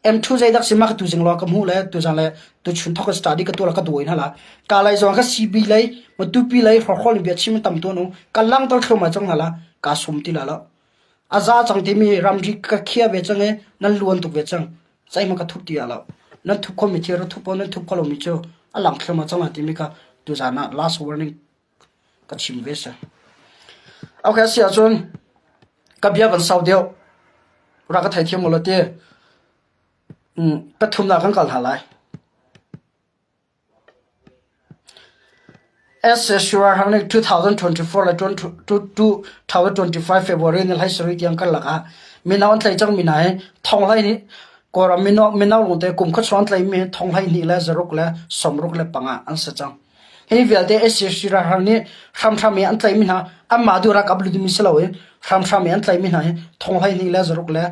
M2 zeidak si ma ka tu zing lo ka hmu le tu zang le tu chun thok study ka tu la ka duai na la ka lai zong ka CB lei matupi lei hrokhol bia chim tam tu nu ka lang tor thluma chang na la ka sum ti la lo aza chang ti mi ramri ka khia ve chang e nan luan tuk ve chang chai ma ka thup ti lo nan thup kho mi thil thup nan thup kho lo mi chu a lang thluma chang la ti mi ka tu zana last warning ka chim ve si. Okay, si ahcun ka bia van sau deuh. Rak ka theithiam u law ti. Pathumnak kan kal hna lai. SSUR hang nih 2024 le 2025 February ni hlei sarih tiang karlak ah mino an tlaih cangmi hna hi thong hlei nih Kawlram mino mino lungte kum khat chung an tlaihmi thong 12 le zaruk le 65 an si cang. Hi vialte sac ralhrang nih hramhram in an tlaihmi hna anmah duh ralkap lutmi si loin hramhram in an tlaihmi hna hi thong 12 le zaruk le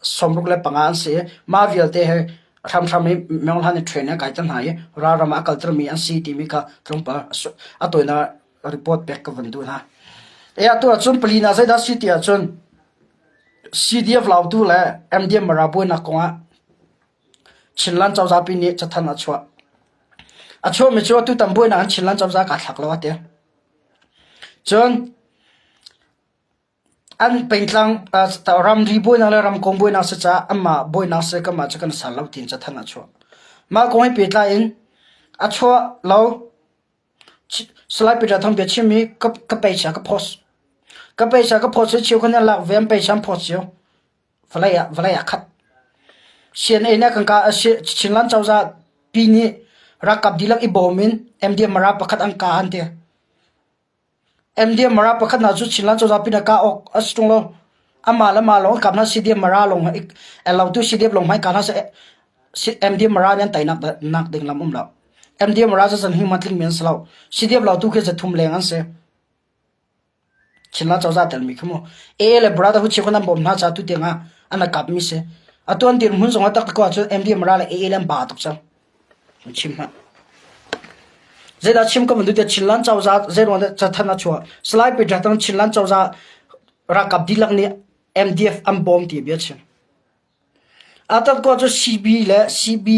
65 an si i mah vialte he hramhram in Myo Hlan i train a kaiter hna i ralram ah a kaltermi an si timi kha tlawmpal a tawinak report pek ka van duh hna. E atu ahcun palina zeidah si ti ahcun CDF Lautu le MDM Mara buainak kongah Chinland cozah pi nih cathanh a chuah. A chuahmi cu atutan buainak in Chinland cozah kaa thlak lo a ti. Cun an pengtlang ramri buainak le ramkong buainak si caah anmah buainak si kanmah cu kan sal lo tiin cathanh a chuah. Mah kong he pehtlai in a chuah lo Salai Peter Thang biachim hi ka peisa ka post. Ka peisa ka post i cheukhat nih an lak ve an peisa an post cio. Vawlei ah vawlei ah khat. CNA nih kan ka Chinland cozah pi nih ralkap dihlak i bawm in MDM Mara pakhat an ka an ti. MDM Mara pakhat hna cu Chinland cozah pi nih ka awk a si ṭung lo. Amah le mah lawng kap hna CDM Mara lawng lautu CDF lawng hmai ka hna MDM Mara nih an teinak nak ding lam um lo. MDM Mara cu zan hi man tling mi an si lo. CDF lautu khi zathum leng an si. Chinland cozah telmi khi mu AA le Brotherhood cheukhat an bawm hna caah tu tiang ah an rak kapmi si. Atu an dirhmun zong ah tak ko ahcun MDMRA le AA le an ba tuk cang. Chim hmanh. Zeidah chim ka van duh tiah Chinland cozah zeiruang dah cathanh a chuah. Salai Peter Tang Chinland cozah ralkap dihlak nih MDF an bawm ti bia chim. Atat ko cu CB le CB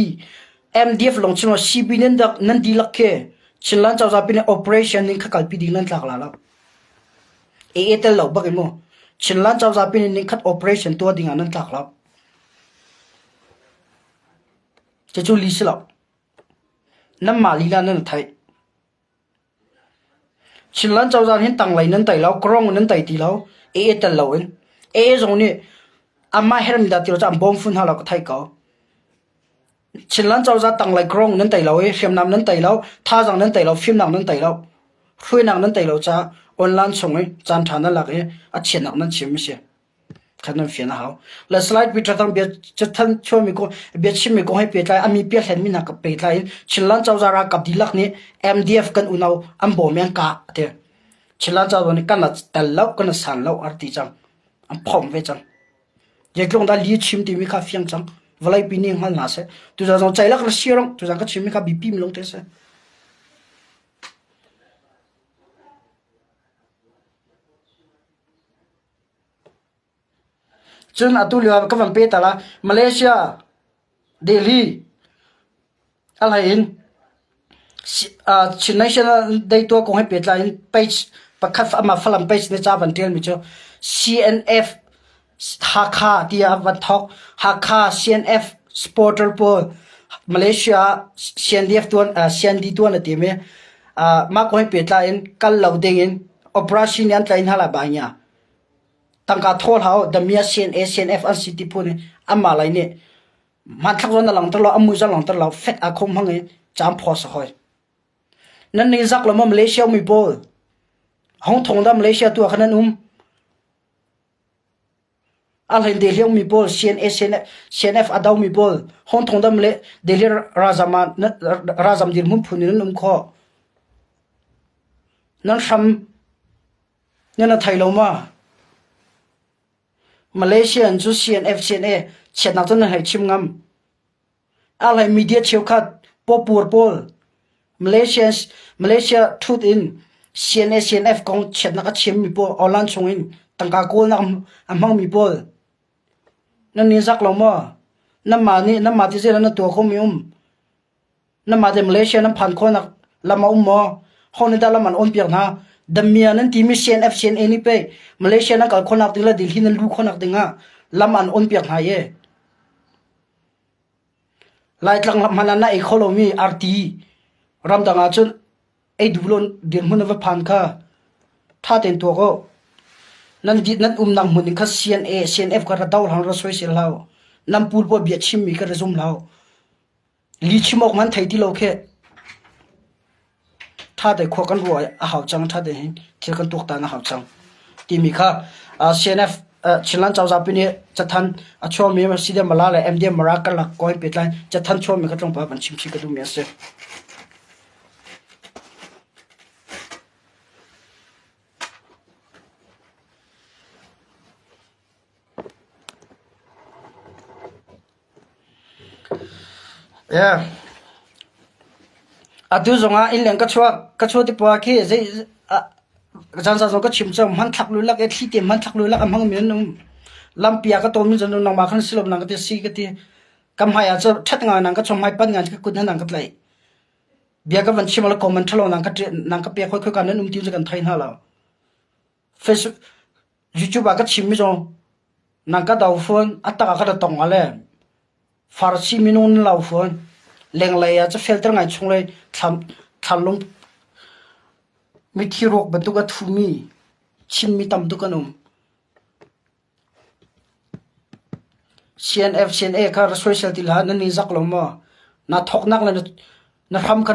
MDF lawng chim CB nan dak nan dihlak khi Chinland cozah pin operation ning kha kalpi ding nan tlak la lo. AA tel lo bak in mu. Chinland cozah pin ning khat operation tuah ding ah nan tlak lo. Cucu li si lo. Nanmah lila nan theih. Chinland cozah hin tanglei nan tei lo, kawrong nan tei ti lo, AA tel loin. AA zong nih anmah herhmi dah ti lo cu an bawm fun hna lo ka theih ko. Chinland cozah tanglei kawrong nan tei lo i hriamnam nan tei lo, thazaang nan tei lo, fimnak nan tei lo, hruainak nan tei lo caah online chung i caan ṭha nan lak i a chiatnak nan chim a si. Khan nan fian a hau. Le slide Peter Thang bia cathan chuahmi kong bia chimmi kong he pehtlai a mi pia hlenmi hna ka pehtlai in Chinland cozah ralkap dihlak nih MDF kan unau an bawm i an kah a ti. Chinland cozah nih kan tel lo kan san lo ar ti cang. An phomh ve cang. Zeitluk dah li chim timi kha fiang cang. Vawleipi nih hngal hna seh. Tuzan zong ceilak ra si rong tuzan ka chimmi kha bipi mi lung te si. Cun atu lio ah ka van pe ta la. Malaysia, Delhi a hlei in Chin National Day tuah kong he pehtlai in page pakhat amah Falam page nih ca van ṭialmi cu CNF Hakha tiah a van thawk. Hakha CNF supporter pawl Malaysia CNDF tuan CND tuan a tim i. Mah kong he pehtlai in kal lo ding in operation nih an tlaih hna lai ba Tangka thawl hau Damia CNA CNF an si ti phun in anmah lei nih hmanthlak zawn a langhter lo, a mui zong langhter lo, fet aa khom hmang i caam phaw si hoi. Nan ning zak lo maw Malaysia mi pawl? Hong thong dah Malaysia tu ah khan nan um? A hlein Delhi mi pawl CNA CNF a do mi pawl Hong thong dah Delhi razam ah razam dirhmun phun in nan um khawh. Nan hram Nan a thei lo ma? Malaysia in cu CNF CNA chiatnak cu nan hei chim ngam. A hlei media cheukhat pawpur pawl Malaysia Malaysia thut in CNA CNF kong chiatnak a chimmi pawl online chung in tangka kawlnak a hmangmi pawl nan ni zak lo maw? Nanmah nih nanmah ti zeidah na tuah khomi um? Nanmah te Malaysia nan phan khawhnak lam a um maw? Ho nih dah lam an on piak hna? Damia nan timi CNF CNA nih pei Malaysia nan kal khawhnak ding le Delhi nan luh khawhnak ding ah lam an on piak hna ye. Laitlang hmanh ah na ei kho lomi arti ramdang ah cun ei duh lo dirhmun a va phan kha ṭha tein tuak u. Nan dit nan umnak hmun in kha CNA CNF kha ra do hlang ra soisel hlah u. Nan pul pawl bia chimmi kha ra zum hlah u. Li chim awk hmanh thei ti lo khi. Ṭha te khua kan ruah a hau cang, ṭha te hin thil kan tuaktan a hau cang timi kha CNF Chinland cozah pi nih cathanh a chuahmi CDM Mala le MDM Mara karlak kong he pehtlai cathanh chuahmi kha tlawmpal van chim chih ka duhmi a si. Atu zongah innleng ka chuak ka chuah ti poah khi zei zanzan zong ka chim cang hmanthlak lulak i thli te hmanthlak lulak a hmangmi an um. Lampi ah ka tawnmi zong nangmah khan si lo nang ka ti si ka ti. Ka hmai ah cun ṭhat ngai nang ka chung hmai pan ngai ka kut nang ka tlaih. Bia ka van chim le comment ṭhalo nang ka nang ka pek hoi khoi ka nan um ti cu kan thei hna lo. Facebook YouTube ah ka chimmi zong nang ka do fawn a tak ah ka da tong ah le Farasi minung nan lo fawn lenglei ah cafelter ngai chunglei thlam thlanlung mithi ruak bantuk a thumi chimmi tam tuk an um. CNF CNA kha ra soisel ti hlah nan ni zak lo maw? Na thawknak le na hram kha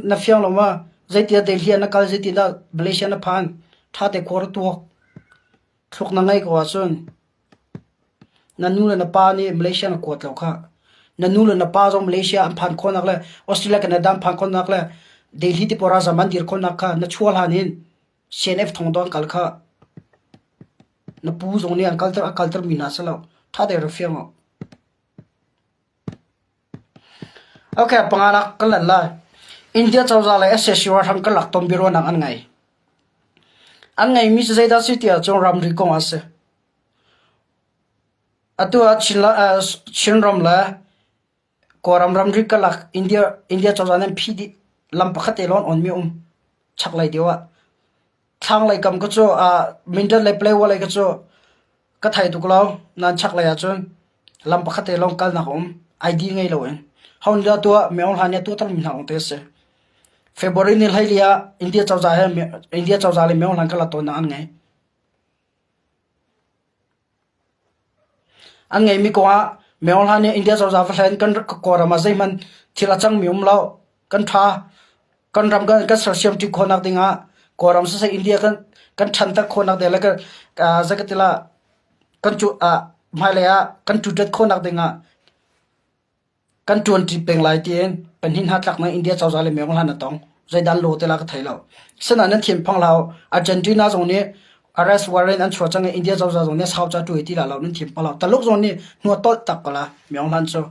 na fiang lo maw? Zeitiah Delhi ah na kal zeitindah Malaysia na phan? Ṭha te khua ra tuak. Thluk na ngei ko ahcun na nu le na pa nih Malaysia na kuat lo khah. Na nu le na pa zong Malaysia an phan khawhnak le Australia Canada an phan khawhnak le Delhi ti pawh ralzam an dir khawhnak kha na chuah hlan hin CNF thong do an kal khah. Na pu zong nih an kalter a kalter mi hna si lo. Ṭha tein rak fiang u. Okay, panganak kan lan lai. India cozah le SAC ralhrang karlak tonbiaruahnak an ngei. An ngeimi cu zeidah si ti ahcun ramri kong a si. Atu ah Chinram le Kawlram ramri karlak India cozah nih an phih dih. Lam pakhat te lawng an onmi a um. Chaklei deuh ah. Thlanglei kam ka cu Mindat le Paletwa lei ka cu ka thei tuk lo. Nain chaklei ahcun lam pakhat te lawng kalnak a um. ID ngei loin. Ho nih dah tuah? Myo Hla nih a tuahtermi hna lawng te a si. February ni 14 ah India cozah he India cozah le Myo Hla karlak tawnnak an ngei. An ngeihmi kongah Myo Hla nih India cozah va hlen kan Kawlram ah zeihmanh thil a cangmi um lo. Kan ṭha. Kan ram kan kan sersiam ṭi khawhnak dingah Kawlram siseh India kan kan ṭhanter khawhnak ding le kan zei ka ti la kan cu hmailei ah kan ṭuṭet khawhnak dingah Kan ṭuanṭi peng lai tiin pahnih hna tlak nang India cozah le Myanmar hlan a tong. Zeidah an law te la ka thei lo. Sinain nan thinphang hlah u. Argentina zong nih arrest warrant an chuah cang i India cozah zong nih sau ca ṭuai ti la lo nan thinphang hlah u. Taluk zong nih hnuah tolh tak ko la Myanmar hlan cu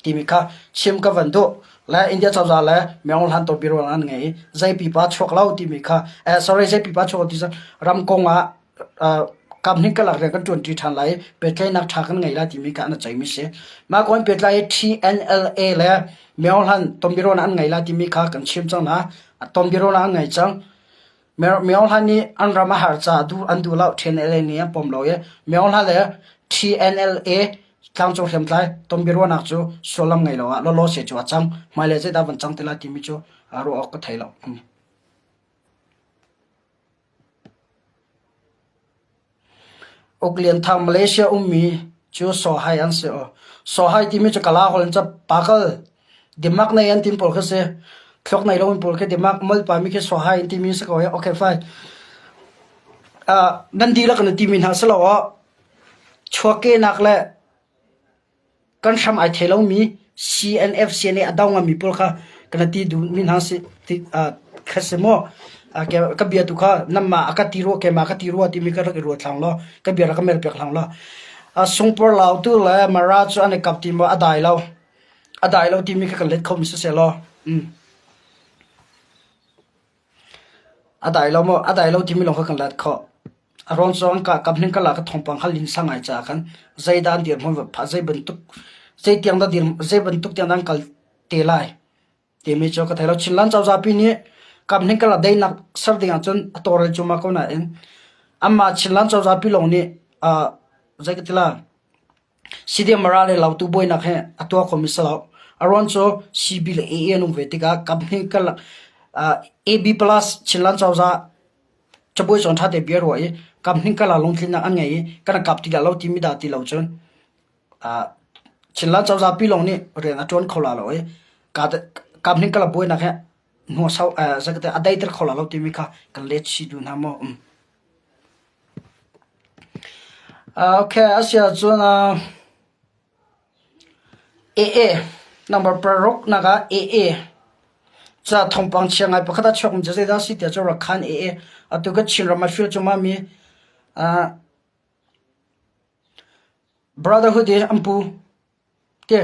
timi kha chim ka van duh. Le India cozah le Myanmar hlan to biaruang an ngei i zei pipa chuak lo timi kha eh sorry zei pipa chuak lo ti cu ram kong ah kamhnih karlak rian kan ṭuanṭi ṭhan lai i pehtlaihnak ṭha kan ngei lai timi kha an ceihmi a si. Mah kong in pehtlai i TNLA le Myohlan tonbiaruahnak an ngei lai timi kha kan chim cang hna. Tonbiaruahnak an ngei cang. Myohlan nih an ram a har caah an duh lo. TNLA nih an pom lo i Myohlan le TNLA tlangcung hriamtlai tonbiaruahnak cu sullam ngei lo ah lawlaw se cu a cang. Hmailei zeidah van cang te lai timi cu ruah awk ka thei lo. Uk Lian Thang Malaysia ummi cu Sawhai an si aw. Sawhai timi cu Kala holh in ca pakal dimak nei an tim pawl khi si. Thluak nei lo pawl khi dimak molpa mi khi Sawhai an timi si ko hi. Okay fine. Nan dihlak na timi hna si lo aw. Chuahkehnak le Kan hram ai thei lomi CNF CNA a do ngammi pawl kha kan ti duhmi hna si kha si maw? Ka bia tu kha nanmah a ka ti rua keimah ka ti rua timi ka rak i ruat hlang law ka bia rak ka mel piak hlang law. Sungpawr Lautu le Mara cu an i kap ti maw a dai lo. A dai lo timi kha kan let khomi siseh law. A dai lo maw? A dai lo timi lawng kha kan let khawh. A rawn cawng ka kam hning kala ka thawngpang kha linsa ngai caah khan zeidah an dirhmun va phah zei bantuk zei tiang dah dir zei bantuk tiang dah an kal te lai timi cu ka thei lo. Chinland cozah pi nih kam hning kala daihnak ser ding ahcun a tawlrel cuahmah ko nain anmah Chinland cozah pi lawng nih zei ka ti la CDM Mara le Lautu buainak hi a tuah khomi si lo. A ruang cu CB le AA an um ve tikah kaphnih karlak AB plus Chinland cozah cabuai cawn ṭha te bia ruah i kaphnih karlak lungtlinnak an ngei i kan kap ti lo timi dah ti lo cun Chinland cozah pi lawng nih rian a ṭuan kho la lo i kaphnih karlak buainak hi hnuasau a daiter kho la lo timi kha kan let chih duh hna maw? Okay, a si ahcun AA number paruk nak ah AA ca thawngpang chia ngai pakhat a chuakmi cu zeidah a si tiah cu Rakhan AA atu ka Chinram a fil cungmah mi Brotherhood i an pu Ti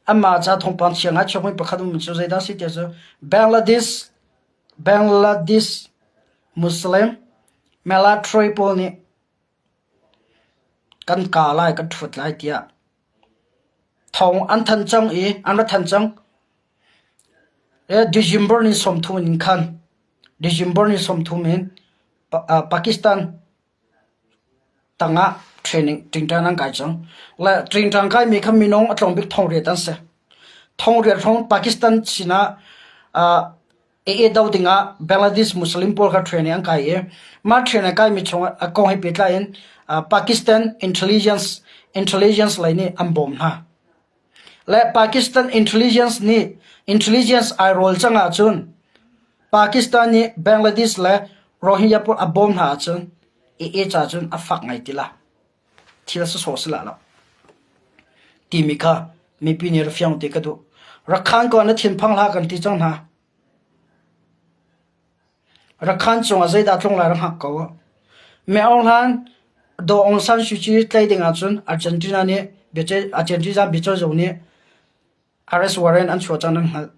anmah ca thawngpang chia ngai chuakmi pakhat ummi cu zeidah a si tiah cu Bangladesh Bangladesh Muslim military pawl nih kan kaa lai kan ṭhuat lai tiah thawng an thanh cang i an ra thanh cang. December ni 30 in khan December ni 30 in Pakistan Tangah training ṭingṭang an kai cang. Le ṭingṭang kaimi kha minung a tlawm bik thongriat an si. Thongriat hrawng Pakistan sinah AA do dingah Bangladesh Muslim pawl kha training an kai i mah training a kaimi chungah a kong he pehtlai in Pakistan intelligence intelligence lei nih an bawm hna. Le Pakistan intelligence nih intelligence ai rawl cang ahcun Pakistan nih Bangladesh le Rohingya pawl a bawm hna ahcun AA ca cun a fak ngai ti la. Thil sawsawh si la lo. Timi kha mipi nih ra fiang te ka duh. Rakhan ko na thinphang hlah kan ti cang hna. Rakhan cungah zeidah tlung lai ra hngak ko. Me Aung Hlan Daw Aung San Suu Kyi tlai ding ahcun Argentina nih Argentina biaceih zung nih Arrest warrant an chuah cang nan hngalh.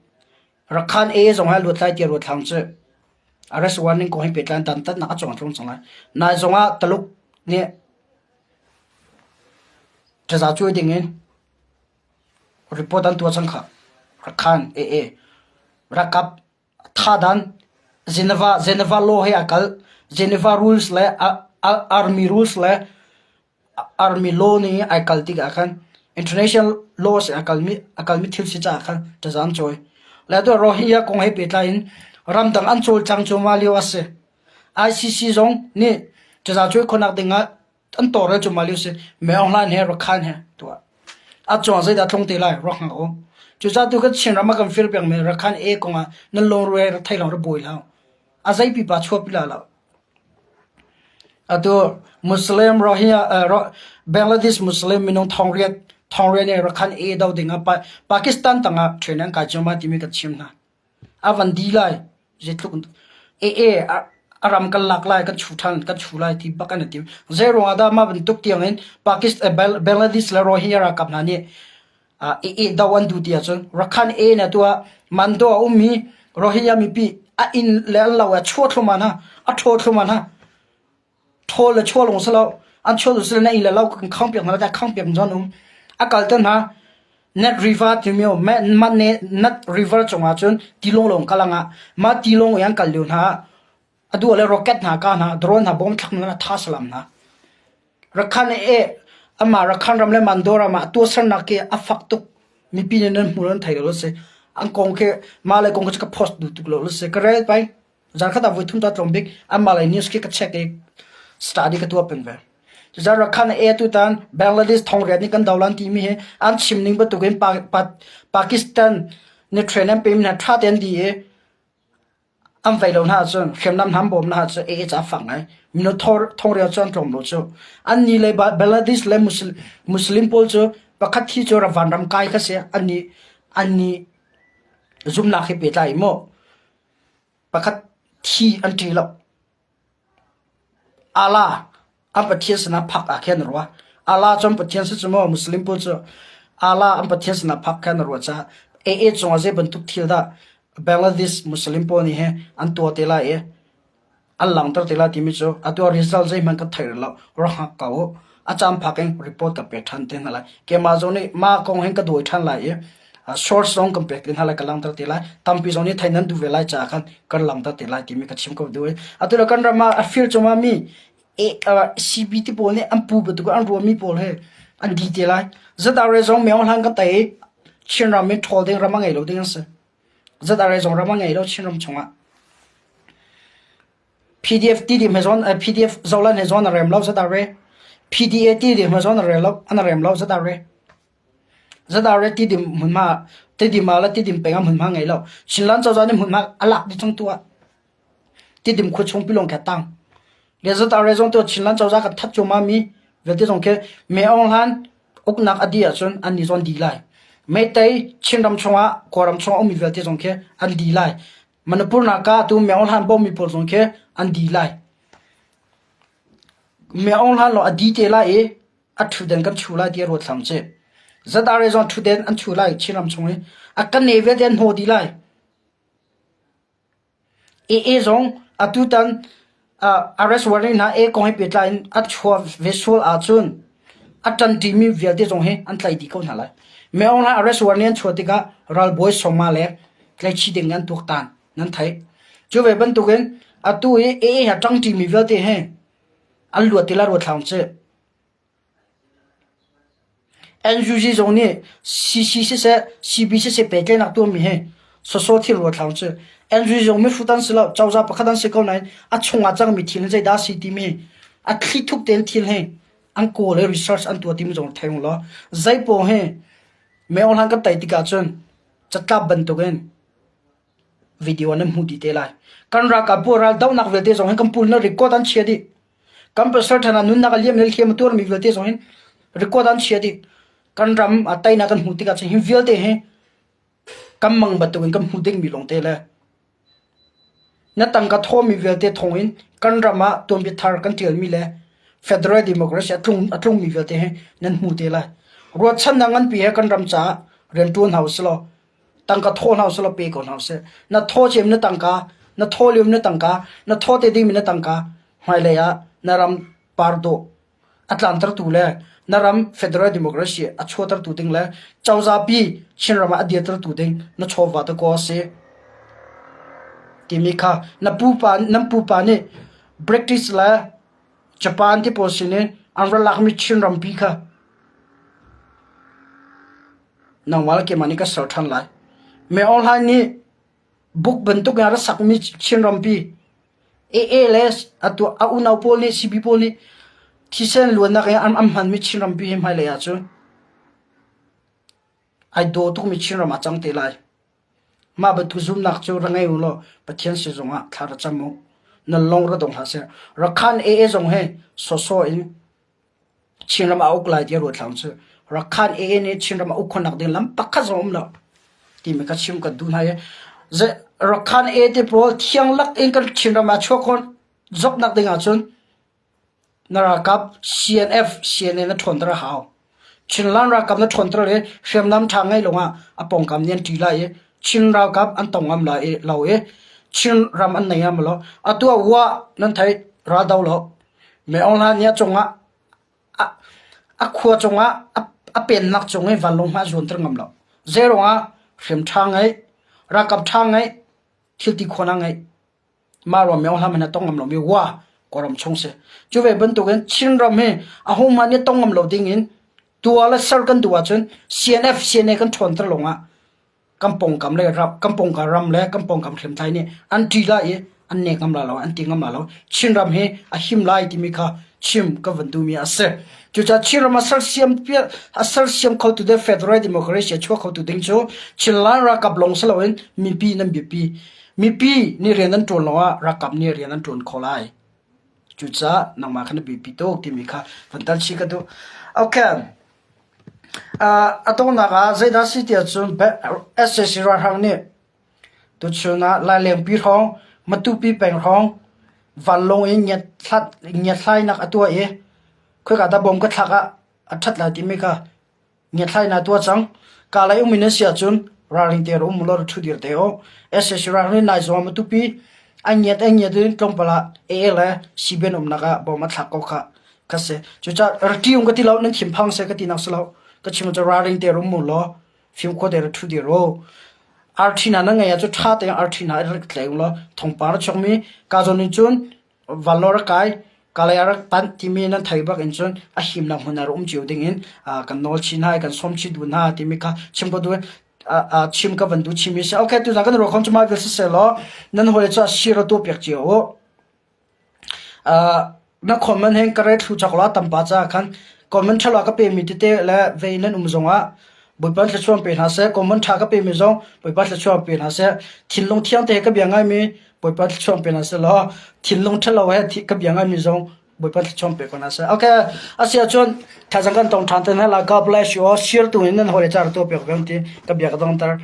Rakhan A zong hi a luat lai tiah ruat hlang cu. Arrest warrant kong hi pehtlai in dantatnak a cawng tlung cang lai. Nai zong ah Taluk nih taza cuai ding in report an tuah cang kha. Rakhan AA ralkap thadan Geneva Geneva law he a kal. Geneva rules le army rules le Army law nih ai kal tikah khan international laws in a kalmi thil si caah khan taza an cawi. Le atu Rohingya kong he pehtlai in ramdang an cawlcang cuahmah lio a si. ICC zong nih taza cawi khawhnak ding ah an tawlrel cuahmah lio a si. Min Aung Hlaing he Rakhine he tuah. A cungah zeidah tlung te lai ruak hngak u. Cucaah tu kan Chinram ah kan fir pengmi Rakhine A kong ah nan lungre rak thei lo rak buai hlah u. A zei pipa chuahpi la lo. Atu Muslim Rohingya Bangladesh Muslim minung thongriat thongriat nih Rakhine A do ding ah Pakistan tangah train an kai cuahmah timi kan chim hna. A van di lai zeitluk AA a ram kan lak lai kan chu than kan chu lai ti bak an i tim. Zei ruangah dah mah bantuk tiang in Pakistan Bangladesh le Rohingya ralkap hna nih i do an duh ti ahcun Rakhine A na tuah Mando a ummi Rohingya mipi a inn le an lo a chuah thluahmah hna a ṭhaw thluahmah hna ṭhawl le chuah lawng si lo an chuah tu si le na inn le lo kan khang piak hna lai khang piak zon um a kal te hna Nat River timi ma ne Nat River cungah cun tilawng lawng kal anga ma tilawng i an kal lio hna a duh le rocket hna ka hna drone hna bom thlak hna tha salam hna Rakhine e amah Rakhine ram le Mando ram ah tuahsernak khi a fak tuk. Mipi nih nan hmu nan thei lo si. An kong khi mah le kong khi ka post duh tuk lo si. Ka rel peng. Zarkhat ah voi thum ta tlawm bik anmah lei news khi ka check i study ka tuah peng ve. Cucaah Rakhine e tutan Bangladesh thongriat nih kan dolan timi hi an chim ning bantukin Pakistan nih train an pemi hna ṭha tein di i an vei lo hna ahcun hriamnam hna an bawm hna ahcun AA ca a fak ngai. Mino thongrial cu an tlawm lo cu. An ni le Bangladesh le Muslim pawl cu pakhat thi cu vanram kai kha si an ni an ni zumnak he pehtlai maw pakhat thi an ṭi lo. Allah an Pathian sinah phak ah khin a ruah. Allah cu an Pathian si cu maw Muslim pawl cu Allah an Pathian sinah phak khan a ruah caah AA cungah zei bantuk thil dah Bangladesh Muslim pawl nih hin an tuah te lai i an langhter te lai timi cu atu ah result zeihmanh ka thei rih lo. Rak hngak ko u. A caan phak in report ka pek ṭhan te hna lai. Keimah zong nih mah kong hin ka dawi ṭhan lai i source zong kan pek te hna lai ka langhter te lai. Tampi zong nih thei nan duh ve lai caah khan kan langhter te lai timi ka chim ko duh i atu le kan ram ah a fir cungah mi CB ti pawl nih an pu bantuk an ruahmi pawl he an di te lai. ZRA zong Myo Hlan kan tei i Chinram in ṭhawl ding ram a ngei lo ding an si. ZRA zong ram a ngei lo Chinram chungah. PDF ti dim he zon PDF zolan he zon a rem lo ZRA. PDA ti dim he zon a rem lo an rem lo ZRA. ZRA ti dim hmunhma Tidim ah le Tidim peng ah hmunhma ngei lo. Chinland cozah nih hmunhma a lak dih cang tu ah Tidim khua chung pilawng khi a tang. Le ZRA zong tu Chinland cozah kan that cuahmah mi vialte zong khi May Aung Hlan uknak a dih ahcun an ni zawn dih lai. Meitei Chinram chungah Kawlram chungah ummi vialte zong khi an dih lai. Manipur naka tu May Aung Hlan bawmmi pawl zong khi an dih lai. May Aung Hlan lawng a di te lai i a ṭhutden kan chu lai ti a ruat hlang cih. ZRA zong ṭhutden an chu lai Chinram chung i a kan ne vialte an hnaw dih lai. AA zong atutan arrest warrant hna A kong he pehtlai in a chuah ve sual ahcun a ṭanṭimi vialte zong hi an tlaih dih ko hna lai. May Aung Hlaing arrest warrant an chuah tikah ralbawi sawma le tlaihchih ding an tuaktan nan theih. Cu ve bantukin atu i AA he a ṭangṭimi vialte hi an luat ti lai ruat hlah cih. NUG zong nih CC siseh CB siseh pehtlaihnak tuahmi hi sawsawh thil ruat hlah cu. NUG zong mihrut an si lo, cozah pakhat an si ko nain a chungah cangmi thil hi zeidah a si timi a thlithup tein thil hi an kawl i research an tuah timi zong thei law zeipaoh hi May Aung Hlaing kan tei tikah cun catlap bantukin video nan hmuh dih te lai. Kan ralkap bu ral dohnak vialte zong hin kan pul na record an chia dih. Kan pasal ṭhan ah nunnak a liam le hliam a tuarmi vialte zong hin record an chia dih. Kan ram a teinak kan hmuh tikah cun hi vialte hi kan mang bantukin kan hmuh dingmi lawng te le na tangka thawmi vialte thawng in kan ram ah tuanbia thar kan ṭialmi le federal democracy a tlung a tlungmi vialte hi nan hmu te lai. Ruahchannak nganpi he kan ram caah rianṭuan hna usih law Tangka thaw hna usih law pe ko hna usih. Na thaw cem na tangka, na thaw liam na tangka, na thaw te dingmi na tangka hmailei ah na ram par dawh a tlantertu le na ram federal democracy a chuahtertu ding le cozahpi Chinram ah a dirtertu ding na chawva te ko a si. Timi kha na pupa nan pupa nih British le Japan ti pawl sin in an ra lakmi Chinrampi kha Nangmah le keimah nih ka ser ṭhan lai. May Aung Hlaing nih buk bantuk in a rak sakmi Chinrampi AA le atu a unau pawl nih CB pawl nih thisen luannak in an hmanmi Chinrampi hi hmailei ahcun ai daw tukmi Chinram ah cang te lai. Mah bantuk zumnak cu ra ngei u law Pathian sin zongah thla ra cam u. Nan lung ra dong hlah seh. Rakhan AA zong hi sawsawh in Chinram a uk lai ti a ruat hlang cu Rakhan AA nih Chinram a uk khawhnak ding lam pakhat zong um lo timi ka chim ka duh hna i Rakhan AA te pawl thiang lak in kan Chinram ah chuah khawh zoknak ding ahcun na ralkap CNF CNA na ṭhawnter a hau. Chinland ralkap na ṭhawnter i hriamnam ṭha ngei lawngah a pawngkam nih an ṭih lai i Chin ralkap an tong ngam lai lo i Chin ram an nei ngam lo. Atu ah wa nan thei raldo lo. May Aung Hlaing nih a cungah a khua cungah a pennak cung i vanlawng hmanh a zuanter ngam lo. Zeiruangah hriam ṭha ngeih, ralkap ṭha ngeih, thilti khuan a ngeih. Mah ruang May Aung Hlaing hmanh a tong ngam lomi wa Kawlram chung si. Cu ve bantukin Chinram hi ahohmanh nih tong ngam lo dingin tua le ser kan duh ahcun CNF CNA kan ṭhawnter lawngah kan pawngkam le kan pawngkam ram le kan pawngkam hriamtlai nih an ṭih lai i an nek ngam la lo, an ti ngam la lo. Chinram hi a him lai timi kha chim ka van duhmi a si. Cucaah Chinram a sersiam a sersiam khotu ding Federal Democracy a chuak khotu ding cu Chinland ralkap lawng si loin mipi nan biapi. Mipi nih rian an ṭuan lawngah ralkap nih rian an ṭuan khawh lai. Cucaah nangmah kha na biapi tuk timi kha van tal chih ka duh. Okay. A donghnak ah zeidah si tiah cun sac ralhrang nih tuchun ah Lailengpi hrawng, Matupi peng hrawng vanlawng in ngiathlainak a tuah i khoika dah bom ka thlak ah a ṭhat lai timi kha ngiathlainak a tuah cang. Kalay um in an si ahcun ralring te um law ṭhu dir te u. Sac ralhrang nih nai zong ah Matupi an ngiat an ngiat in tlawmpal ah AA le CBN umnak ah bom a thlak ko kha ka si. Cucaah rati um ka ti lo, nan thinphang seh ka ti nak si lo. Ka chim cu ralring te um mu law fimkhua te ṭhu dir u. Arṭhi hna nan ngeih ahcun ṭha tein arṭhi hna rak tlei u law thawngpang a chuakmi ka zawn in cun vanlawng rak kai, kalay ah rak panh timi nan thei bak in cun a himnak hmun ah rak um cio ding in kan nawl chih hna i kan sawm chih duh hna timi kha chim ka duh. Chim ka van duh chimi si. Okay, tuzaan kan ruah khom cu mah vial siseh law nan hawi cu share tuah piak cio u. Na comment hin ka rel thlu cawk la tampa caah khan comment ṭhalo a ka pemi tete le vei nan um zongah Bawipa thluachuah pe hna seh. Comment ṭha ka pemi zong Bawipa thluachuah pe hna seh. Thinlung thiang te he ka bia ngaimi Bawipa thluachuah pe hna seh law thinlung ṭhalo he ka bia ngaimi zong Bawipa thluachuah pe ko hna seh. Okay, a si ahcun thaizang kan tong ṭhan te hna la. God bless you all. Share tu in nan hawi le ca ra tuah piak ve ti ka bia ka dongter.